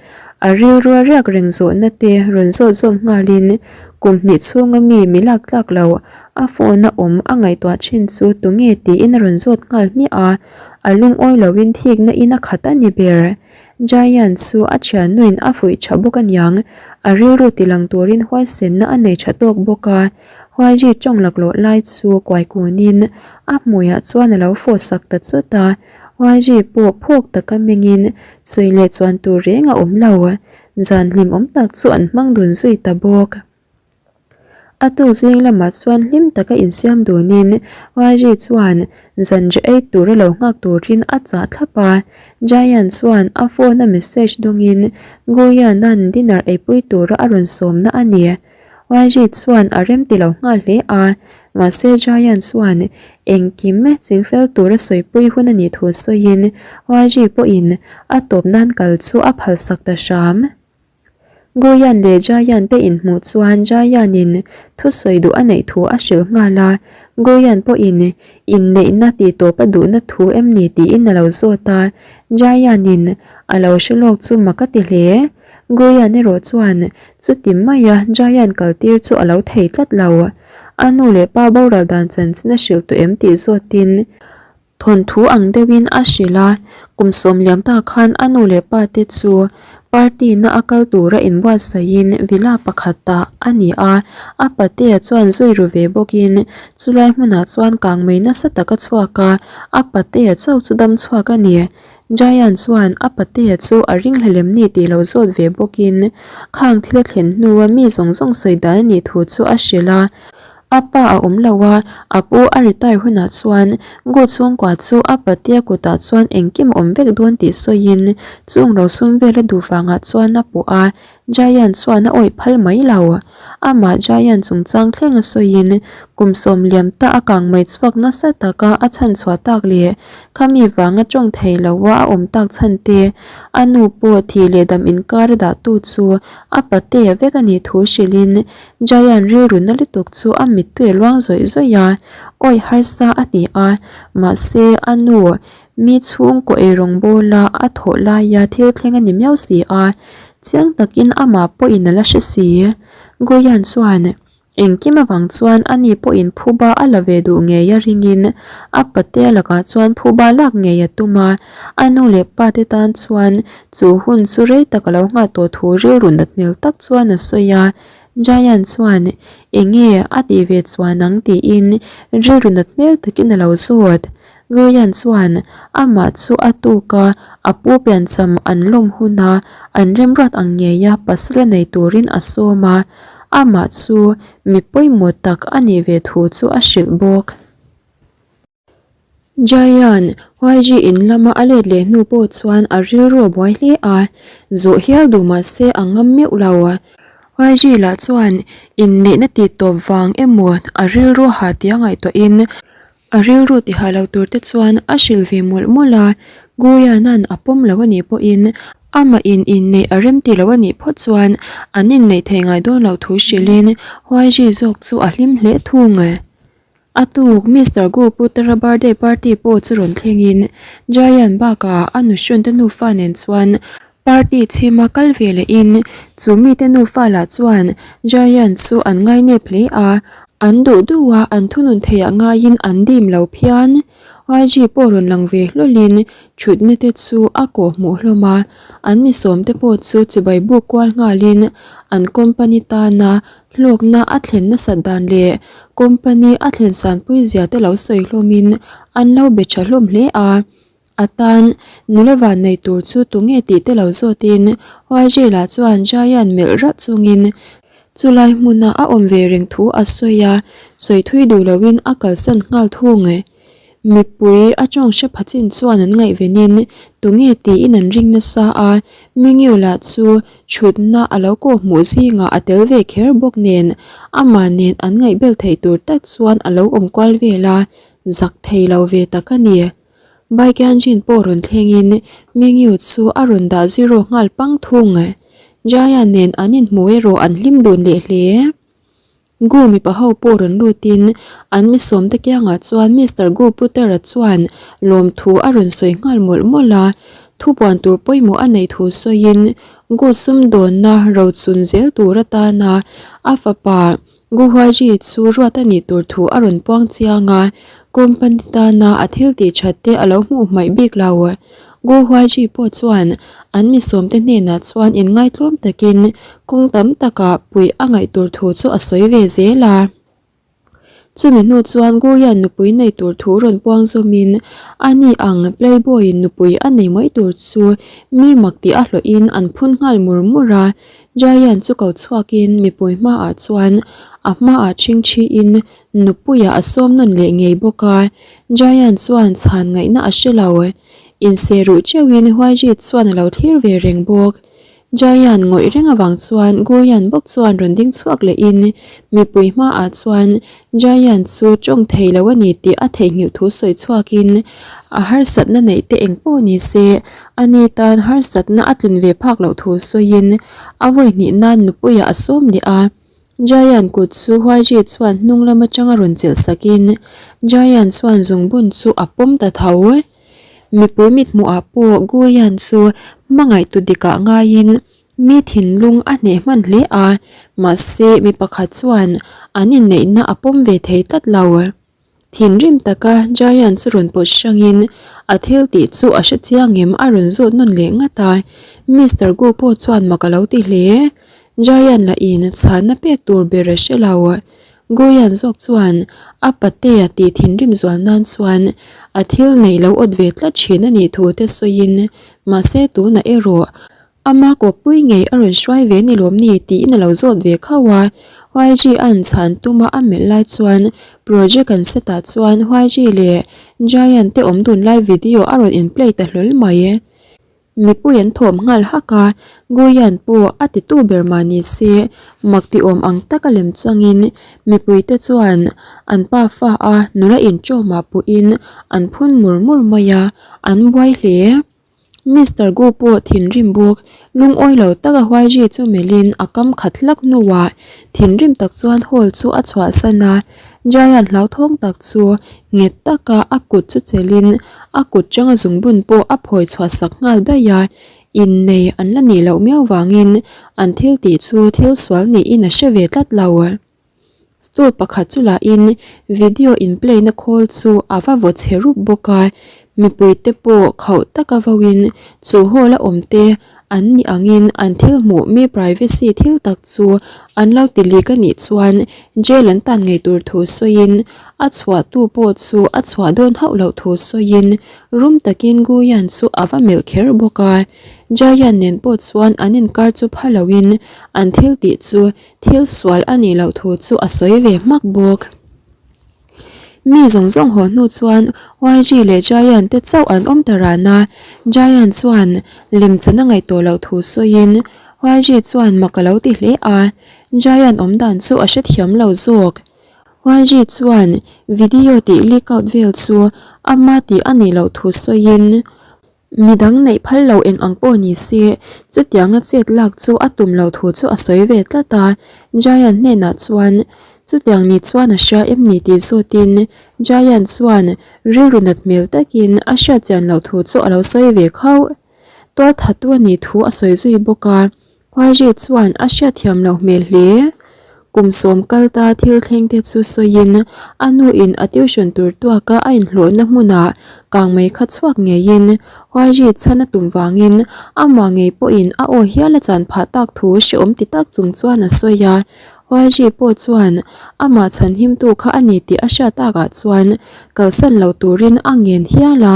a rilru a riak reng zawhna te rawn zawt zawm nghal in kum hnih chhunga mi mi lak tlak lo a phone a awm a ngaihtuah thin chu tunge tiin a rawn zawt nghal hmiah a, a lungawi lo in thikna in a khat a ni ber. Giant chu a thiannuin a fuih tha bawk aniang, a rilru tilang turin huaisenna a nei tha tawk bawk a, Huaiji tawng laklawh lai chu kuai kunin a hmuiah chuan a lo fawh sak ta chawt a, Huaiji pawh phawk taka mengin sawi leh chuan tur reng a awm lo, zan hlimawm tak chu an hmang dun zui ta bawk. A tuk zing lamah chuan hlim taka insiam dunin Huaiji chuan zanriah ei tura lo nghak turin a chah thlap a. Giant chuan a phone a message dawngin Guyan-a'n dinner eipui tura a rawn sawmna a ni. Huaiji chuan a remti lo nghal hle a, mahse Giant chuan engkim chingfel tura sawipui hun a nih thu sawiin Huaiji pawhin a tawp nan kal chu a phalsak ta hram. Goyan leh Jayan te inhmuh chuan Jayan-in thusawi duh a neih thu a hrilh nghal a, Goyan pawhin inneihna tih tawp a duhna thu em ni tiin a lo zawt a, Jayan-in a lo hre lawk chu mak a ti hle. Goyan erawh chuan chuti maia Jayan kaltir chu a lo thei tlat lo. A nu leh pa boral dan chanchin a hrilh tawh em tih zawtin Thawnthu ang deuhin a hrilh a, kum sawm liam ta khan a nu leh pa te chu party na a kal tura inbuatsaihin villa pakhat ah a ni a, a patea chuan zui ru ve bawkin chulai hmunah chuan kangmei nasa tak a chhuak a, a patea chauh chu dam chhuak a ni. Giant chuan a patea chu a ringhlel em ni tih lo zawt ve bawkin khang thil a thlen hnua mi zawng zawng sawi dan a nih thu chu a hrilh a, A pa a awm lo a, a pu a retire hunah chuan Gu chhungkua chu a patea kutah chuan engkim a awm vek dawn tih sawiin chung rosum vel a duh vangah chuan a puh a, Giant chuan a awih phal mai lo. Amah Giant chungchang thleng a sawiin kum sawm liam ta a kang mai chhuak nasa taka a chhan chhuah tak leh khami vanga tawng thei lo a a awm tak chhan te, a nu pawh thih leh dam inkar a dahtu chu a patea vek a nih thu hrilhin Giant rilru na lutuk chu a mittui a luang zawih zawih a, awih harsa a ti a, mahse a nu mi chhungkaw eirawng bawla a thawh laia thil thleng a ni miau si a, chiang takin amah pawhin a la hre si. Goyan chuan engkim avang chuan ani pawhin phuba a la ve duh ngei a ringin a patea lakah chuan phuba lak ngei a tum a, a nu leh pa te tan chuan chu hun chu rei tak a lo nghah tawh thu rilru nat hmel tak chuan a sawi a. Giant chuan enge a tih ve chuan ang tiin rilru nat hmel takin a lo zawt. Giant chuan amah chu a tuk a, a pu piancham an lawm huna an remruat ang ngeia pasal a nei turin a sawm a, amah chu mi pawimawh tak a nih ve thu chu a hrilh bawk. Jayan, YG in lama a let leh hnu pawh chuan a rilru a buai hle a, zawh hial duh mah se a ngam meuh lo. YG lah chuan inneihna tih tawp vang emaw a rilru ha tia ngaihtuahin a rilru ti ha lo tur te chuan a hrilh ve mawlh mawlh a, Guyan-a'n a pawm lo a nih pawhin amah in inneih a rem ti lo a nih phawt chuan an inneih thei ngai dawn loh thu hrilhin YG zawk chu a hlim hle thung. A tuk Mister Gu Putara birthday party pawh chu rawn thlengin Giant bakah a nuhrawn te nufa nen chuan party chhima kal ve lehin chu mite nufa lah chuan Giant chu an ngainep hle a, an duh duh a an thunun theih ah ngaiin an dim lo phian. YG pawh rawn lang ve hlawlin thutna te chu a kawh hmuh hlawm a, an mi sawmte pawh chu chibai buk kual nghalin an company tana Hlawkna a thlen nasat dan leh company a thlen sanpui zia te lo sawi hlawmin an lo be tha hlawm hle a. A tan nula van nei tur chu tunge tih te lo zawtin YJ lah chuan Giant melh ralh chungin chulai hmuna a awm ve reng thu a sawi a, sawi thui duh loin a kalsan nghal thung. Mipui a tawng hre pha chin chuan an ngaihvenin tunge tiin an ring nasa a, Mingyu lah chu thutna a lo kawh hmuh zingah a tel ve kher bawk nen amah nen an ngaihbel theih tur tak chuan a lo awm kual vel a, zak thei lo ve tak a ni. Baikianjin pawh rawn thlengin Mingyu chu a rawn dah zero nghal pang thung. Jaya nen an inhmu erawh an hlim dun leh hle. Gu mipa ho pawh rawn lutin an mi sawmte kiangah chuan Mister Gu Putera chuan lawmthu a rawn sawi nghal mawlh mawlh a, thupuan tur pawimawh a neih thu sawiin Gu sumdawnna rochun zel tur atana a fapa Gu Huaiji chu ruat a nih tur thu a rawn puang chiang a, company tana a thil tih that te a lo hmuh hmaih bik lo. Gu Huaiji pawh chuan an mi sawmte hnenah chuan inngaitlawm takin kawng tam takah puih a ngaih tur thu chu a sawi ve zel a. Chumi hnu chuan Gu hian nupui nei tur thu rawn puang zawmin a ni ang playboy-in nupui a nei mai tur chu mi mak tih a hlawhin an phun nghal mur mur a. Giant chu ko chhuakin mipui hmaah chuan a hmaah chhingchhiin nupuiah a sawm nawn leh ngei bawk a. Giant chuan chhan ngaihna a hre lo. Inseh ruh teuhin Huaijit chuan a lo thlir ve reng bawk. Giant ngawih reng avang chuan Guyan bawk chuan rawn ding chhuak lehin mipui hmaah chuan Giant chu tawng thei lo a ni tih a theihnghilh thu sawi chhuakin a harsatna neih te eng pawh ni se ani tan harsatna a tlin ve phak loh thu sawiin a vawi hnih nan nupuiah a sawm leh a. Giant kut chu Huaiji chuan hnung lam atanga rawn chelh sakin Giant chuan zungbun chu a pawm ta tho. Mipui mithmuhah pawh Guyan chu hmangaihtu dikah ngaiin mi thinlung a hneh hman hle a, mahse mi pakhat chuan an inneihna a pawm ve thei tlat lo. Thinrim taka Giant chu rawn pawt hrangin a thil tih chu a hre chiang em a rawn zawt nawn leh ngat a, Mister Gu pawh chuan mak a lo ti hle. Giant lahin chhanna pek tur ber a hre lo. Guyan zawk chuan a patea tih thinrim zual nan chuan a thil neih lo awt ve tlat thin a nih thu te sawiin mahse tunah erawh ama kawppui ngei a rawn hruai ve ni lawm ni tiin a lo zawt ve khauh a. YG an chhan tuma a melh lai chuan project an set ah chuan YG leh Giant te awm dun lai video a rawn in play ta hlawl mai. Mipui an thawm nghal hak a, Guyan pawh a titu ber mah ni se, mak ti awm ang taka lem changin mipuite chuan an pa fa a nula inṭawmah puhin an phun mur mur mai a, an buai hle. Mister Gu pawh thinrim bawk, lungawi lo taka Huaiji chu melhin a kam khat hlak hnuah thinrim tak chuan hall chu a chhuahsan a, Giant hlauthawng tak chu nghet taka a kut chu chelhin a kut changa zungbun pawh a phawi chhuah sak nghal daih a, innei an la nih loh miau vangin an thil tih chu thil sual niin a hre ve tlat lo. Stool pakhat chu lahin video in play na khawl chu a va vaw chhe rup bawk a, mipuite pawh khauh taka vauin chu hall a awm te An nih angin an thil hmuh mi privacy thil tak chu an lo ti lik a nih chuan jail an tan ngei tur thu sawiin a chhuahtu pawh chu a chhuah dawn hauh loh thu sawiin rum takin Guyan chu a va melh kher bawk a. Jayan nen pawh chuan an inkar chu pha loin an thil tih chu thil sual a nih loh thu chu a sawi ve hmak bawk. Mi zawng zawng haw hnu chuan YG leh Giant te chauh an awm ta ran a, Giant chuan lemchan a ngaihtuah loh thu sawiin YG chuan mak a lo ti hle a, Giant awm dan chu a hrethiam lo zawk. YG chuan video tih leak out vel chu ama tih a nih loh thu sawiin Midang neih phal lo eng ang pawh ni se, chutianga chet lak chu a tum lo thu chu a sawi ve tlat a. Giant hnenah chuan, Chutiang ni chuan a hria em ni tih zawtin Giant chuan rilru nat hmel takin a hriat chian loh thu chu a lo sawi ve khauh. Tualthatu a nih thu a sawi zui bawk a. Huaiji chuan a hriatthiam loh hmel hle. Kum sawm kal ta thil thleng te chu sawiin a nu in a tuition tur tuaka a inhlawhna hmunah kang mai kha chhuak ngeiin Huaiji chhan a tum vangin amah ngei pawhin a aw hial a chan phah tak thu hrehawm ti tak chung chuan a sawi a. Huaiji pawh chuan amah chhan himtu kha a ni tih a hriat takah chuan kalsan lo turin a ngen hial a.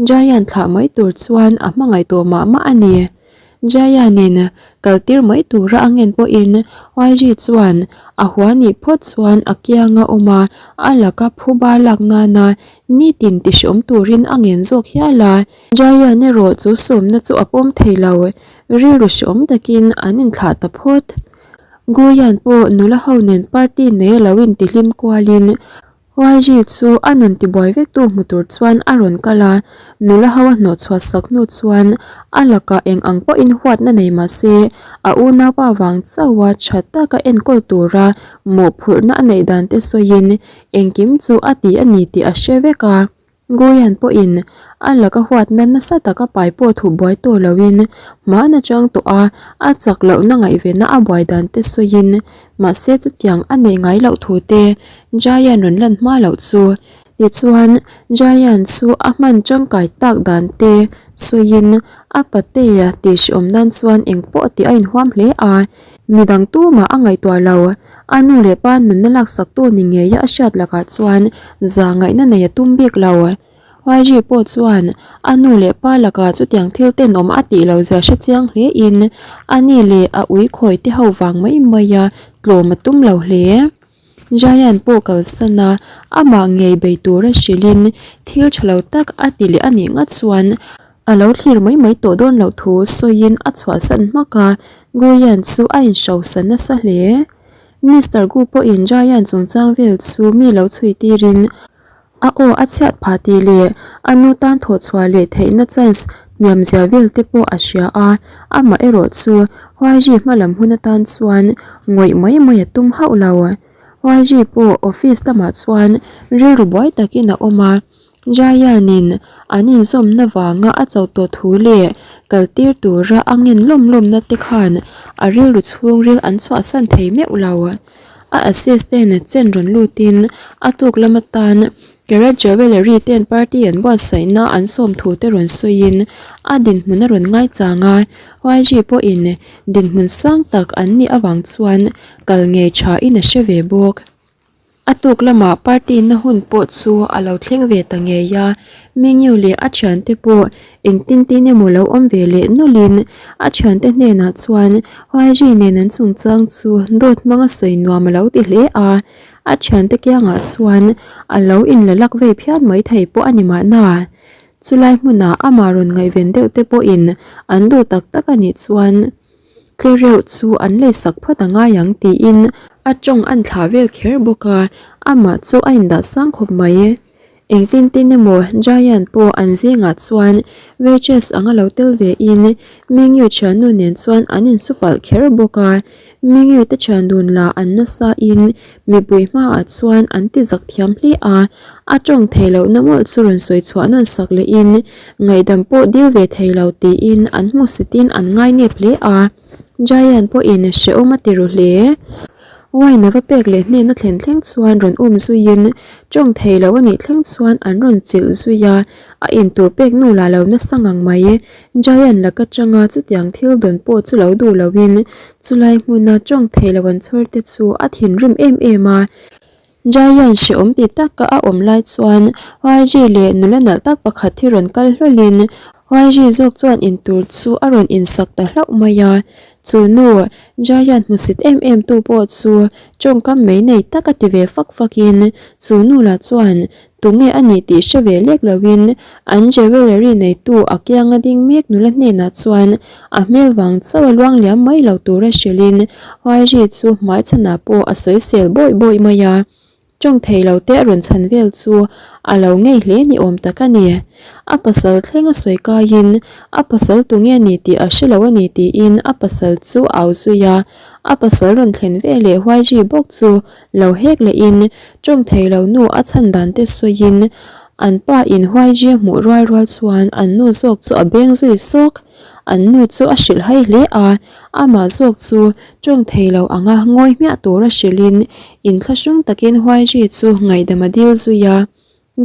Giant thlah mai tur chuan a hmangaih tawh mah mah a ni. Giant-in kal tir mai tura a ngen pawhin YG chuan a hua nih phawt chuan a kianga awm a, a laka phuba lak nana nitin tihriawm turin a ngen zawk hial a. Giant erawh chu sawmna chu a pawm thei lo, rilru hriawm takin an inthlah ta phawt. Guyan pawh nula ho nen party nei a lo intihlim kualin YG chu a nun tibuai vektu hmu tur chuan a rawn kal a, nula ho a hnawh chhuah sak hnu chuan a lakah eng ang pawhin huatna nei mah se a unaupa vang chauha tha taka enkawl tura mawhphurhna a neih dan te sawiin engkim chu a ti a ni tih a hre vek a. Goyan pawhin a laka huatna nasa taka pai pawh thuh buai tawh loin hmaan atang tawh a, a chak lohna ngaihvenna a buai dan te sawiin mahse chutiang a neih ngai loh thu te Giant rawn lan hma loh chu. Tichuan Giant chu a hman tangkai tak dan te sawiin a patea tihhriawm nan chuan engpawh tih a inhuam hle a. Midang tumah a ngaihtuah lo. A nu leh pa nunna laksaktu ni ngeia a hriat lakah chuan za ngaihna nei a tum bik lo. YG pawh chuan a nu leh pa lakah chutiang thil tenawm a tih loh zia hre chiang hle in a ni leh a ui khawi te ho vang mai mai a tlawm a tum lo hle. Giant pawh kalsan a, amah ngei bei tura hrilhin thil tha lo tak a ti leh a nih ngat chuan a lo thlir mai mai tawh dawn loh thu sawiin a chhuahsan hmak a, Guyan chu a inhrosa nasa hle. Mister Gu pawhin Giant chungchang vel chu mi lo chhui tirin A aw a chhiat phah tih leh a nu tan thawh chhuah leh theihna chance hniam zia vel te pawh a hria a, amah erawh chu YG hma lam hun atan chuan ngawih mai mai a tum hauh lo. YG pawh office lamah chuan rilru buai takin a awm a, Jayan-in an inzawmna vanga a cho tawh thu leh kal tir tura a ngen lawm lawmna te khan a rilru chhungril an chhuahsan thei meuh lo. A assistant chen rawn lutin a tuk lam atan Carrot Jewellery ten party an buatsaihna an sawm thu te rawn sawiin a dinhmun a rawn ngaichang a, YG pawhin dinhmun sang tak an nih avang chuan kal ngei thain a hre ve bawk. A tuk lamah party na hun pawh chu a lo thleng ve ta ngei a, Mingyu leh a thiante pawh Engtin tin emaw lo awm ve leh nawlhin a thiante hnenah chuan YG nen an chungchang chu dawt hmanga sawi nuam a lo ti hle a, a thiante kiangah chuan a lo inla lak vei phian mai thei pawh a ni mahna. Chulai hmunah amah rawn ngaihven deuh te pawhin an duh tak tak a nih chuan tlereuh chu an leisak phawt a ngai ang tiin a tawng an thlah vel kher bawk a, amah chu a indah sang khawp mai. Engtin tin emaw Giant pawh an zingah chuan waitress anga lo tel ve in Mingyu thiannu nen chuan an insu palh kher bawk a, Mingyu te thian dun lah an nasa in mipui hmaah chuan an ti zak thiam hle a, a tawng thei lohna mawlh chu rawn sawi chhuah nawn sak leh in ngaihdam pawh dil ve thei lo tiin an hmusit in an ngainep hle a, Giant pawhin hrehawm a ti ru hle. Wine a va pek leh hnena thlen thleng chuan rawn um zuiin tawng thei lo a nih thleng chuan an rawn chilh zui a, a intur pek nu lah lo nasa ngang mai. Giant laka tanga chutiang thil dawn pawh chu lo duh loin chulai hmuna tawng thei lo an chhawr te chu a thinrim em em a. Giant hrehawm ti taka a awm lai chuan YG leh nula nalh tak pakhat hi rawn kal hlawlhin YG zawk chuan intur chu a rawn insak ta hlauh mai a. Chu nu, Giant hmusit em em tu pawh chu tawngkam mai nei tak a ti ve fak fak in, chu nu lah chuan tunge a nih tih hre ve lek lo in an jewellery neitu a kianga ding mek nula hnenah chuan a hmel vang chauh a luang liam mai lo tura hrilh in Huairi chu hmaichhanah pawh a sawisel bawih bawih mai a. Tawng thei lo te a rawn chhan vel chu a lo ngei hle ni awm tak a ni. A pasal thleng a sawi kaiin a pasal tu nge ni tih a hre lo a ni tiin a pasal chu a au zui a. A pasal rawn thlen ve leh Huaiji bawk chu lo hek lehin tawng thei lo nu a chhan dan te sawiin an pa in Huaiji a hmuh rual rual chuan an nu zawk chu a beng zui sawk. An nu chu a hrilh hai hle a, amah zawk chu tawng thei lo anga ngawi hmiah tura hrilhin inthlahrung takin Huaiji chu ngaihdam a dil zui a.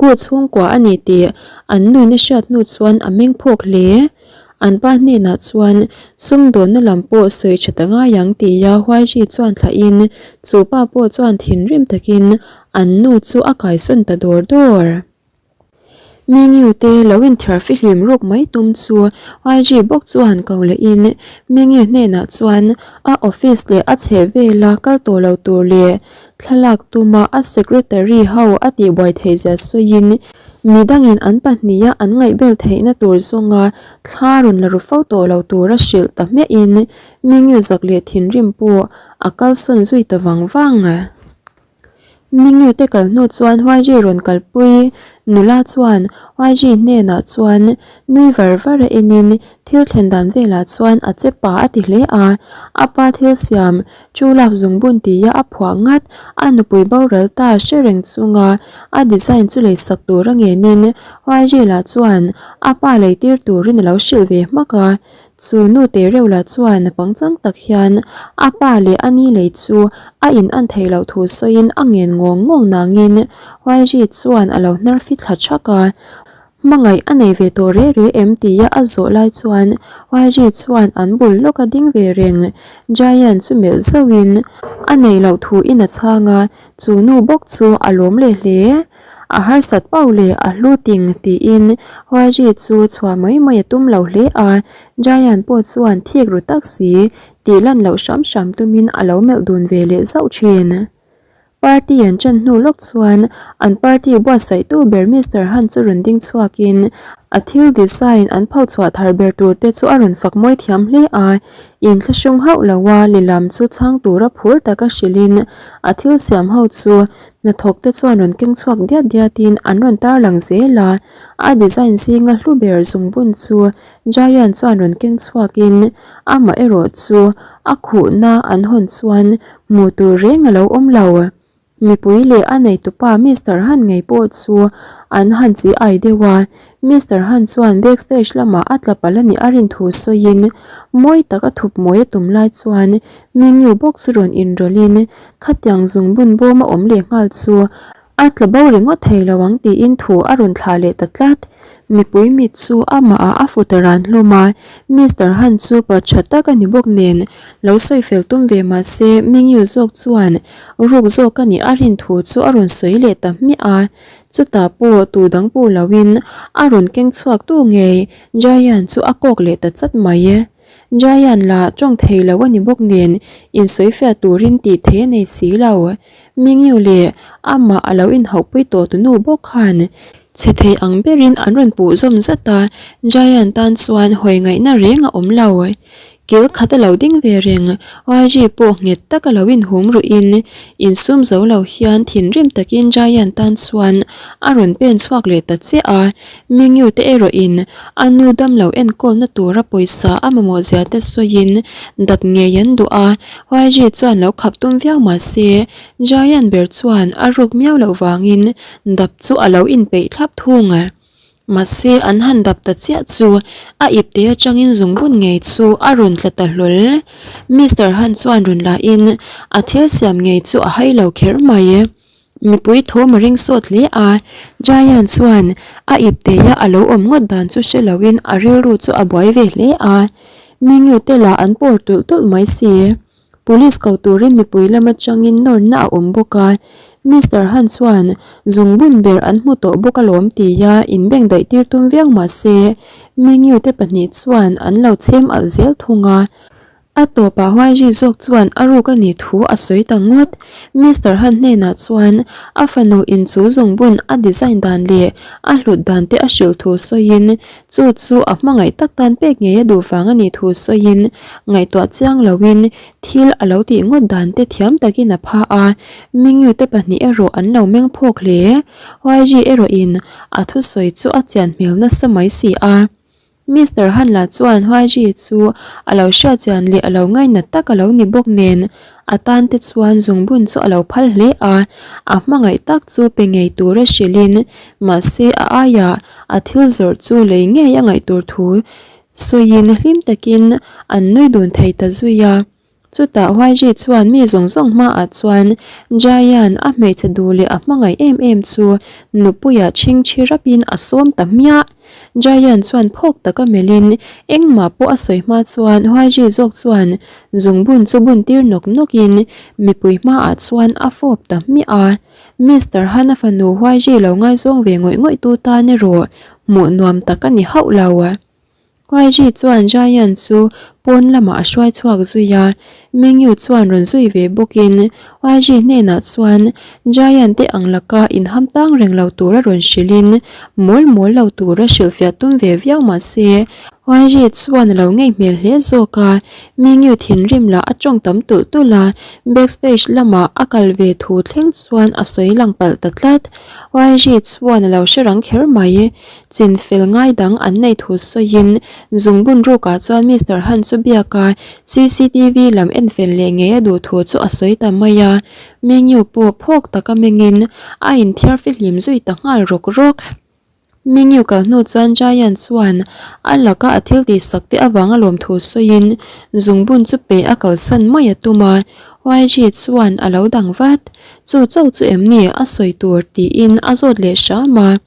Gu chhungkua a ni tih an nuin a hriat hnu chuan a meng phawk hle. An pa hnenah chuan sumdawnna lam pawh sawi tha ta ngai ang tia Huaiji chuan thlahin chu pa pawh chuan thinrim takin an nu chu a kaisawn ta dawr dawr. Mingyu te lo inthiar fihlim ruk mai tum chu YG bawk chuan ko lehin Mingyu hnenah chuan a office leh a chheh vela kal tawh lo tur leh thlalak tuma a secretary ho a tihbuai theih zia sawiin midangin an pahniha an ngaihbel theihna tur zawnga thla rawn la ru fo tawh lo tura hrilh ta hmiahin Mingyu zak leh thinrim pawh a kalsawn zui ta vang vang. Mingyu te kal hnu chuan YG rawn kalpui nula chuan YG hnenah chuan nui var var a enin thil thlen dan velah chuan a che pa a ti hle a, a pa thil siam chu lak zungbun tia a phuah ngat a nupui boral ta hre reng chunga a design chu leisak tur a ngenin YG lah chuan a pa leitir turin a lo hrilh ve hmak a. Chu nu te reuh lah chuan pangchang tak hian a pa leh a ni lei chu a in an theih loh thu sawiin a ngen ngawng ngawng nangin Huairi chuan a lo hnar fit thla thak a. Hmangaih a nei ve tawh reh reh em tia a zawh lai chuan Huairi chuan an bul lawk a ding ve reng. Giant chu melh zauhin a nei loh thu in a chhang a, chu nu bawk chu a lawm leh hle. A harsat pauh leh a hlu ting tiin Huaiji chu chhuah mai mai a tum lo hle a, Giant pawh chuan thik ru tak si tih lan loh hram hram tumin a lo melh dun ve leh zauh thin. Party an ṭan hnu lawk chuan an party buatsaihtu ber Mister Han chu rawn ding chhuakin a thil design an pho chhuah thar ber tur te chu a rawn fak mawi thiam hle a, inthlahrung hauh loa lilam chu chhang tura phur taka hrilhin a thil siam ho chu Hnathawk te chuan rawn keng chhuak diat diat in an rawn tarlang zel a, a design zinga hlu ber zungbun chu Giant chuan rawn keng chhuak in amah erawh chu a khuhna an hawn chuan hmuh tur reng a lo awm lo. Mipui leh a neitupa Mister Han ngei pawh chu an han chi ai deuh a, Mister Han chuan backstage lamah a tla palh a nih a rin thu sawiin mawi tak a thup mawi a tum lai chuan Mingyu bawk chu rawn inrawlh in Khatiang zungbun bawm a awm leh nghal chu a tla bo ringawt thei lo ang tiin thu a rawn thlah leh ta tlat. Mipui mit chu amah ah a fut a ran hlawm a, Mister Han chu pa tha tak a ni bawk nen lo sawi fel tum ve mah se Mingyu zawk chuan ruk zawk a nih a rin thu chu a rawn sawi leh ta hmiah a. Chutah pawh tu dang puh loin a rawn keng chhuak tu ngei Giant chu a kawk leh ta chat mai. Giant lah tawng thei lo a ni bawk nen insawifiah turin tih thei a nei si lo. Mingyu leh amah a lo inhauhpui tawh tu nu bawk khan chhe thei ang berin an rawn puh zawm zat a, Giant tan chuan hawi ngaihna reng a awm lo. Kil khat a lo ding ve reng, YG pawh nghet tak a lo inhum ruhin insum zo lo hian thinrim takin Giant tan chuan a rawn pen chhuak leh ta chiah a. Mingyu te erawhin a nu damlo enkawlna tura pawisa a mamawh zia te sawiin dap ngei an duh a, YG chuan lo khap tum viau mah se Giant ber chuan a ruk miau loh vangin dap chu a lo inpeih thlap thung. Mahse an han dap ta chiah chu a ipte atangin zungbun ngei chu a rawn tla ta hlawl. Mister Han chuan rawn lahin a thil siam ngei chu a hai lo kher mai. Mipui thawm a ring sawt hle a, Giant chuan a ipteia a lo awm ngawt dan chu hre loin a rilru chu a buai ve hle a, Mingyu te lah an pawr tulh tulh mai si. Police ko turin mipui lam atangin nawrna a awm bawk a, Mister Han chuan zungbun ber an hmu tawh bawk alawm tia inbeng daih tir tum viau mah se, Mingyu te pahnih chuan an lo chhem alh zel thung a. A tawpah Huaiji zawk chuan a ruk a nih thu a sawi ta ngawt. Mister Han hnenah chuan a fanu in chu zungbun a design dan leh a hlut dan te a hrilh thu sawiin chu chu a hmangaih tak tan pek ngei a duh vang a nih thu sawiin ngaihtuah chiang loin thil a lo tih ngawt dan te thiam takin a pha a. Mingyu te pahnih erawh an lo meng phawk hle. Huaiji erawhin a thusawi chu a chian hmel nasa mai si a. Mister Han lah chuan Huaiji chu a lo hriat chian leh a lo ngainat tak a lo ni bawk nen a tan te chuan zungbun chu a lo phal hle a, a hmangaih tak chu pe ngei tura hrilhin mahse a aiah a thil zawrh chu lei ngei a ngaih tur thu sawiin hlim takin an nui dun thei ta zui a. Chutah Huaiji chuan mi zawng zawng hmaah chuan Jaia'n a hmeichhe duh leh a hmangaih em em chu nupuia chhingchhi rapin a sawm ta hmiah. Jaia'n chuan phawk taka melhin engmah pawh a sawi hma chuan Huaiji zawk chuan zungbun chu bun tir nawk nawkin mipui hmaah chuan a fawp ta hmiah a. Mister Han a fanu Huaiji lo ngaizawng ve ngawih ngawih tu tan erawh hmuh nuam tak a ni hauh lo. Huaiji chuan Giant chu pawn lamah a hruai chhuak zui a, Mingyu chuan rawn zui ve bawkin Huaiji hnenah chuan Giant te ang laka inham tang reng lo tura rawn hrilhin mawl mawl lo tura hrilhfiah tum ve viau mah se Huaiji chuan a lo ngei hmel hle zawk a, Mingyu thinrim lah a tawng tam tulh tulh a, backstage lamah a kal ve thu thleng chuan a sawi lang palh ta tlat. Huaiji chuan a lo hre rang kher mai. Chin fel ngai dang an nei thu sawiin zungbun rukah chuan Mister Han chu biak a, cctv lam en fel leh ngei a duh thu chu a sawi ta mai a. Mingyu pawh phawk taka mengin a inthiar fihlim zui ta nghal rawk rawk. Mingyu kal hnu chuan Giant chuan a laka a thil tihsak te avanga lawm thu sawiin zungbun chu pe a kalsan mai a tum a, YG chuan a lo dang vat. Chu chauh chu em ni a sawi tur tiin a zawt leh hram a.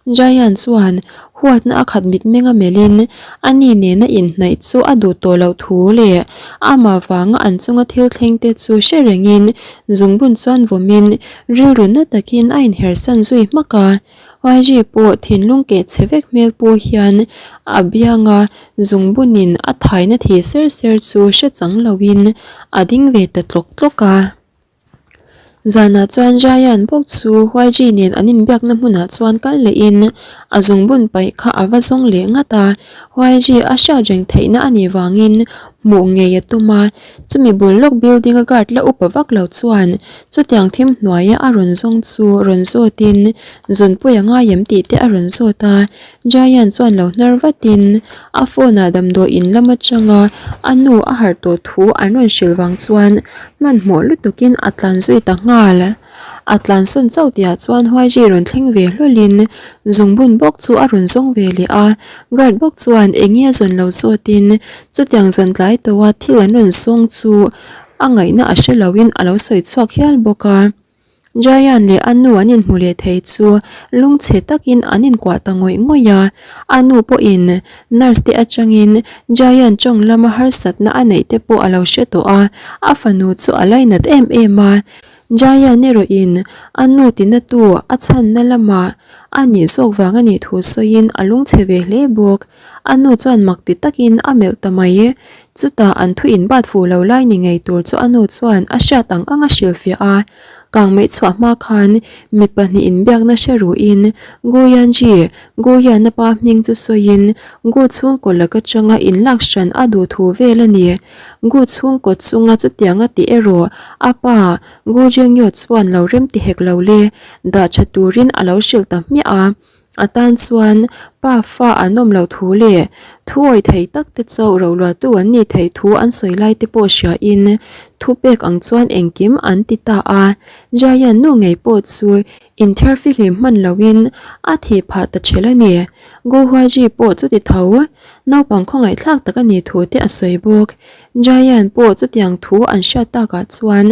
Giant chuan huatna a khat mitmeng a melhin a ni nena inhnaih chu a duh tawh loh thu leh amah vanga an chunga thil thleng te chu hre rengin zungbun chuan vawmin rilru na takin a inhersan zui hmak a. YG pawh thinlung keh chhe vek hmel pawh hian a bianga zungbunin a thaina thi ser ser chu hre chang loin a ding ve ta tlawk tlawk a. Zanah chuan Giant bawk chu YG nen an inbiakna hmunah chuan kal lehin a zungbun paih kha a va zawng leh ngat a, YG a hriat reng theihna a nih vangin hmuh ngei a tum a, chumi bul lawk building a guard la upa vak lo chuan chutiang thim hnuaia a rawn zawng chu rawn zawtin zunpui a ngai em tih te a rawn zawt a, Giant chuan lo hnar vatin a phone ah damdawi in lam atanga a nu a harh tawh thu an rawn hrilh vang chuan hmanhmawh lutukin a tlan zui ta nghal. A tlan sawn chauh tihah chuan Huaiji rawn thleng ve hlawlhin zungbun bawk chu a rawn zawng ve leh a, guard bawk chuan eng nge a zawn lo zawtin chutiang zan tlai tawha thil an rawn zawng chu a ngaihna a hre loin a lo sawi chhuak hial bawk a. Jayan leh a nu an inhmu leh thei chu lungchhe takin an inkuah ta ngawih ngawih a, a nu pawhin nurse te atangin Jayan tawng lama harsatna a neih te pawh a lo hre tawh a, a fanu chu a lainat em em a. Jayan erawhin a nu tinatu a chhanna lamah a nih zawk vang a nih thu sawiin a lungchhe ve hle bawk. A nu chuan mak ti takin a melh ta mai. Chutah an thu inbat fuh lo lai ni ngei tur chu a nu chuan a hriat ang ang a hrilhfiah a. Kangmei chhuah hma khan mi pahnih inbiakna hre ruhin Gu Yanji, Gu Yana pa hming chu sawiin Gu chhungkaw lak atanga inlak hran a duh thu vel a ni. Gu chhungkaw chunga chutianga tih erawh a pa Gu Jingyo chuan lo remti hek lo le, dah tha turin a lo hrilh ta hmiah a. A tan chuan pa fa an awm loh thu leh thu awih thei tak te chauh rohluahtu an nih theih thu an sawi lai te pawh hriain thupek ang chuan engkim an ti ta a. Giant nu ngei pawh chu inthiar fihlim hman loin a thih phah ta ṭhel a ni. Gu Huaji pawh chuti tho naupang khawngaihthlak tak a nih thu te a sawi bawk. Giant pawh chutiang thu an hriat takah chuan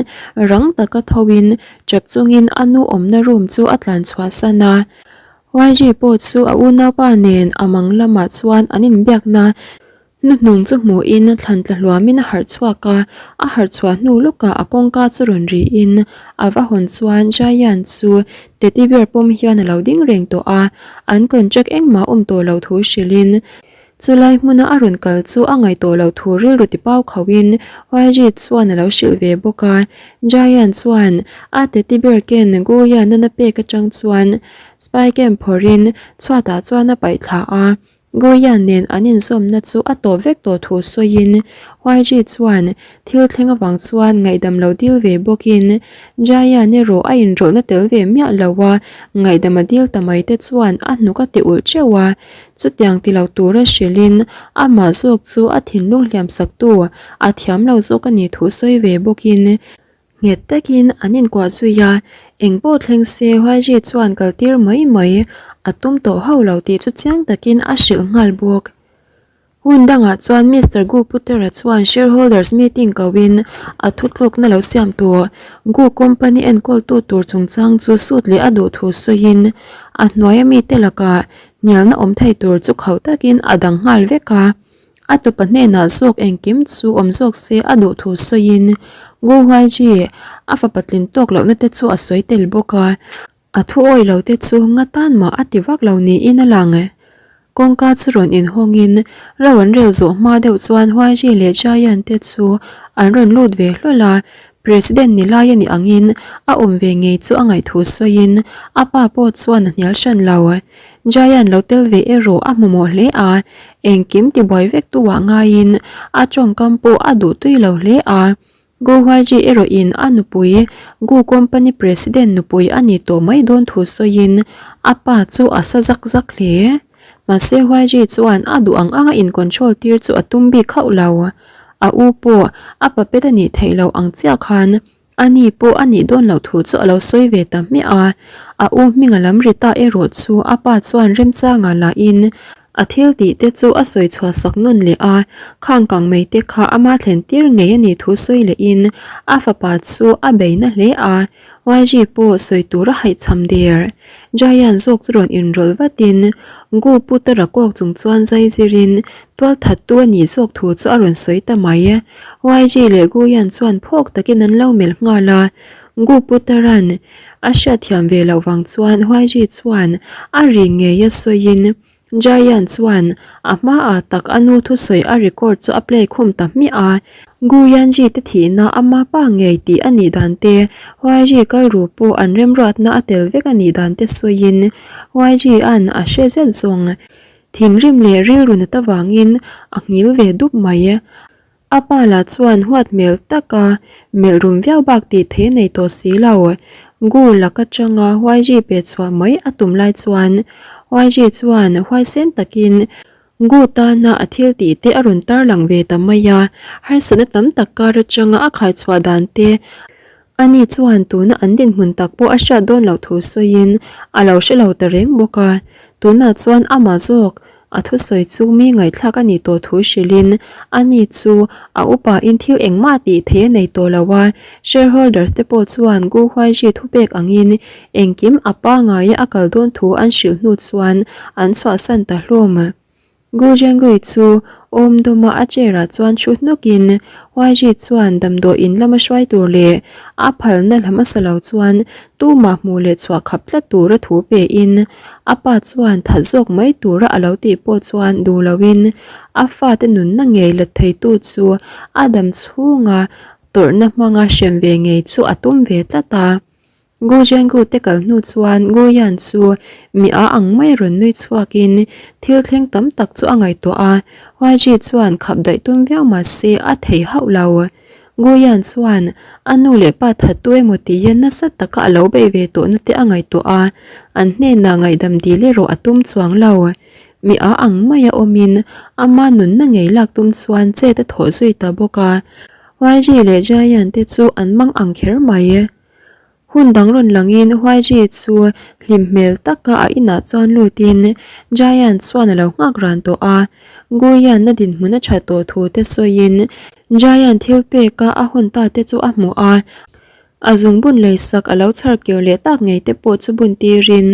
rang taka thoin ṭap chungin a nu awmna room chu a tlan chhuahsan a. YG pawh chu a unaupa nen a mang lamah chuan an inbiakna hnuhnung chu hmuhin thlan tla hluamin a harh chhuak a, a harh chhuah hnu lawkah a kawngka chu rawn rihin a va hawn chuan Giant chu teddy bear pawm hian a lo ding reng tawh a, an contract engmah awm tawh loh thu hrilhin. Chulai hmuna a rawn kal chu a ngaih tawh loh thu rilru ti pau khauhin YG chuan a lo hrilh ve bawk a. Giant chuan a teddy bear ken Guyan-a na pek atang chuan spy cam phawrhin chhuatah chuan a paih thla a. Guyan nen an inzawmna chu a tawp vek tawh thu sawiin YG chuan thil thleng avang chuan ngaihdam lo dil ve bawkin Giant erawh a inrawlhna tel ve miah lo a, ngaihdam a dil ta mai te chuan a hnuk a ti ulh teuh a. Chutiang ti lo tura hrilhin amah zawk chu a thinlung hliam saktu a thiam lo zawk a nih thu sawi ve bawkin nghet takin an inkuah zui a, eng pawh thleng se Huaiji chuan kal tir mai mai a tum tawh hauh lo tih chu chiang takin a hrilh nghal bawk. Hun dangah chuan Mister Gu Putera chuan shareholders meeting koin a thutlukna lo siam tawh Gu company enkawltu tur chungchang chu sut leh a duh thu sawiin a hnuaia mite lakah hnialna awm thei tur chu khauh takin a dang nghal vek a. A tupa hnenah zawk engkim chu awm zawk se a duh thu sawiin Gu Huaiji a fapa tlin tawk lohna te chu a sawi tel bawk a. A thu awi lo te chu nga tan mah a ti vak lo niin a lang. Kawngka chu rawn inhawngin ro an rel zawh hma deuh chuan Huaiji leh Giant te chu an rawn lut ve hlawl a, President ni lai a nih angin a awm ve ngei chu a ngaihthu sawiin a pa pawh chuan a hnial hran lo. Giant lo tel ve erawh a hmumawh hle a, engkim tibuai vek tu ah ngaiin a tawngkam pawh a duh tui lo hle a. Gu Huaiji erawhin a nupui Gu Company President nupui a ni tawh mai dawn thu sawiin a pa chu a sa zak zak hle. Mahse Huaiji chuan a duh ang anga in control tir chu a tum bik hauh lo. A u pawh a puppet a nih theih loh ang chiah khan a ni pawh a nih dawn loh thu chu a lo sawi ve ta hmiah a. A u hming a lam ri ta erawh chu a pa chuan remchanga lahin A thil tih te chu a sawi chhuah sak nawn leh a, khang kang mai te kha ama thlen tir ngei a nih thu sawi leh in a fapa chu a bei na hle a, YG pawh sawi tur a haihchham der. Giant zawk chu rawn inrawlh vat in Gu Putara kawk chung chuan zai zir in tual that tu a nih zawk thu chu a rawn sawi ta mai. YG leh Gu Yan chuan phawk tak in an lo melh nghal a, Gu Putaran a hriatthiam ve loh vang chuan YG chuan a ri ngei a sawi in Giant chuan a hmaah tak a nu thusawi a record chu a play khum ta hmiah a. Gu Yanji te thihna ama pa ngei tih a nih dan te, YG kal ru pawh an remruatna a tel vek a nih dan te sawiin YG-a'n a hre zet zawng. Thinrim leh rilru nat avangin a nghil ve dup mai. A pa lah chuan huat hmel taka melh rum viau bak tih thei a nei tawh si lo. Gu lak atanga YG pe chhuah mai a tum lai chuan YG chuan huaisen takin Gu tana a thil tih te a rawn tarlang ve ta mai a, harsatna tam tak kar atanga a khaichhuah dan te Ani chuan tuna an dinhmun tak pawh a hriat dawn loh thu sawiin a lo hre lo ta reng bawk a. Tunah chuan amah zawk a thusawi chu mi ngaihthlak a nih tawh thu hrilhin ani chu a upain thil engmah tih theih a nei tawh lo a. Shareholders te pawh chuan Gu Huaiji thupek angin engkim a pangaia a kal dawn thu an hrilh hnu chuan an chhuahsan ta hlawm. Gu Zhengui chu awm dawma a chair ah chuan thu hnawkin YG chuan damdawi in lama hruai tur leh a phalna la hmasa lo chuan tumah hmuh leh chhuah khap tlat tura thu pe in a pa chuan that zawk mai tura a lo tih pawh chuan duh loin a fate nunna ngei let theitu chu a dam chhunga tawrhna hmanga hrem ve ngei chu a tum ve tlat a. Gu Zhenggu te kal hnu chuan Gu Yan chu mi a ang mai rawn nui chhuakin thil thleng tam tak chu a ngaihtuah a, YG chuan khap daih tum viau mah se a thei hauh lo. Gu Yan chuan a nu leh pa that tu emaw tiin nasa taka a lo bei ve tawhna te a ngaihtuah a, an hnenah ngaihdam dil erawh a tum chuang lo. Mi a ang maia awmin ama nunna ngei lak tum chuan chet a thawh zui ta bawk a, YG leh Giant te chu an mang ang kher mai. Hun dang rawn langin YG chu hlim hmel taka a inah chuan lutin Giant chuan a lo nghak ran tawh a. Guian a dinhmun a that tawh thu te sawiin Giant thil peka a hawn ta te chu a hmu a. A zungbun leisak a lo chhar kir leh tak ngei te pawh chu bun tirin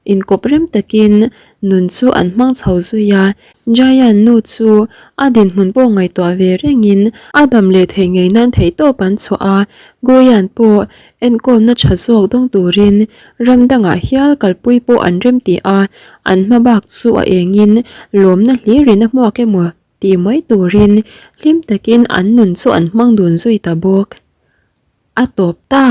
inkawp rem takin. Nun chu an hmang chho zui a, Jayan nu chu a dinhmun pawh ngaihtuah ve rengin a dam leh theih ngei nan theihtawp an chhuah a, Guyan pawh enkawlna tha zawk dawng turin ram dangah hial kalpui pawh an remti a, an hma bak chu a engin lawmna hlirin a hmuak emaw tih mai turin hlim takin an nun chu an hmang dun zui ta bawk. A tawp ta!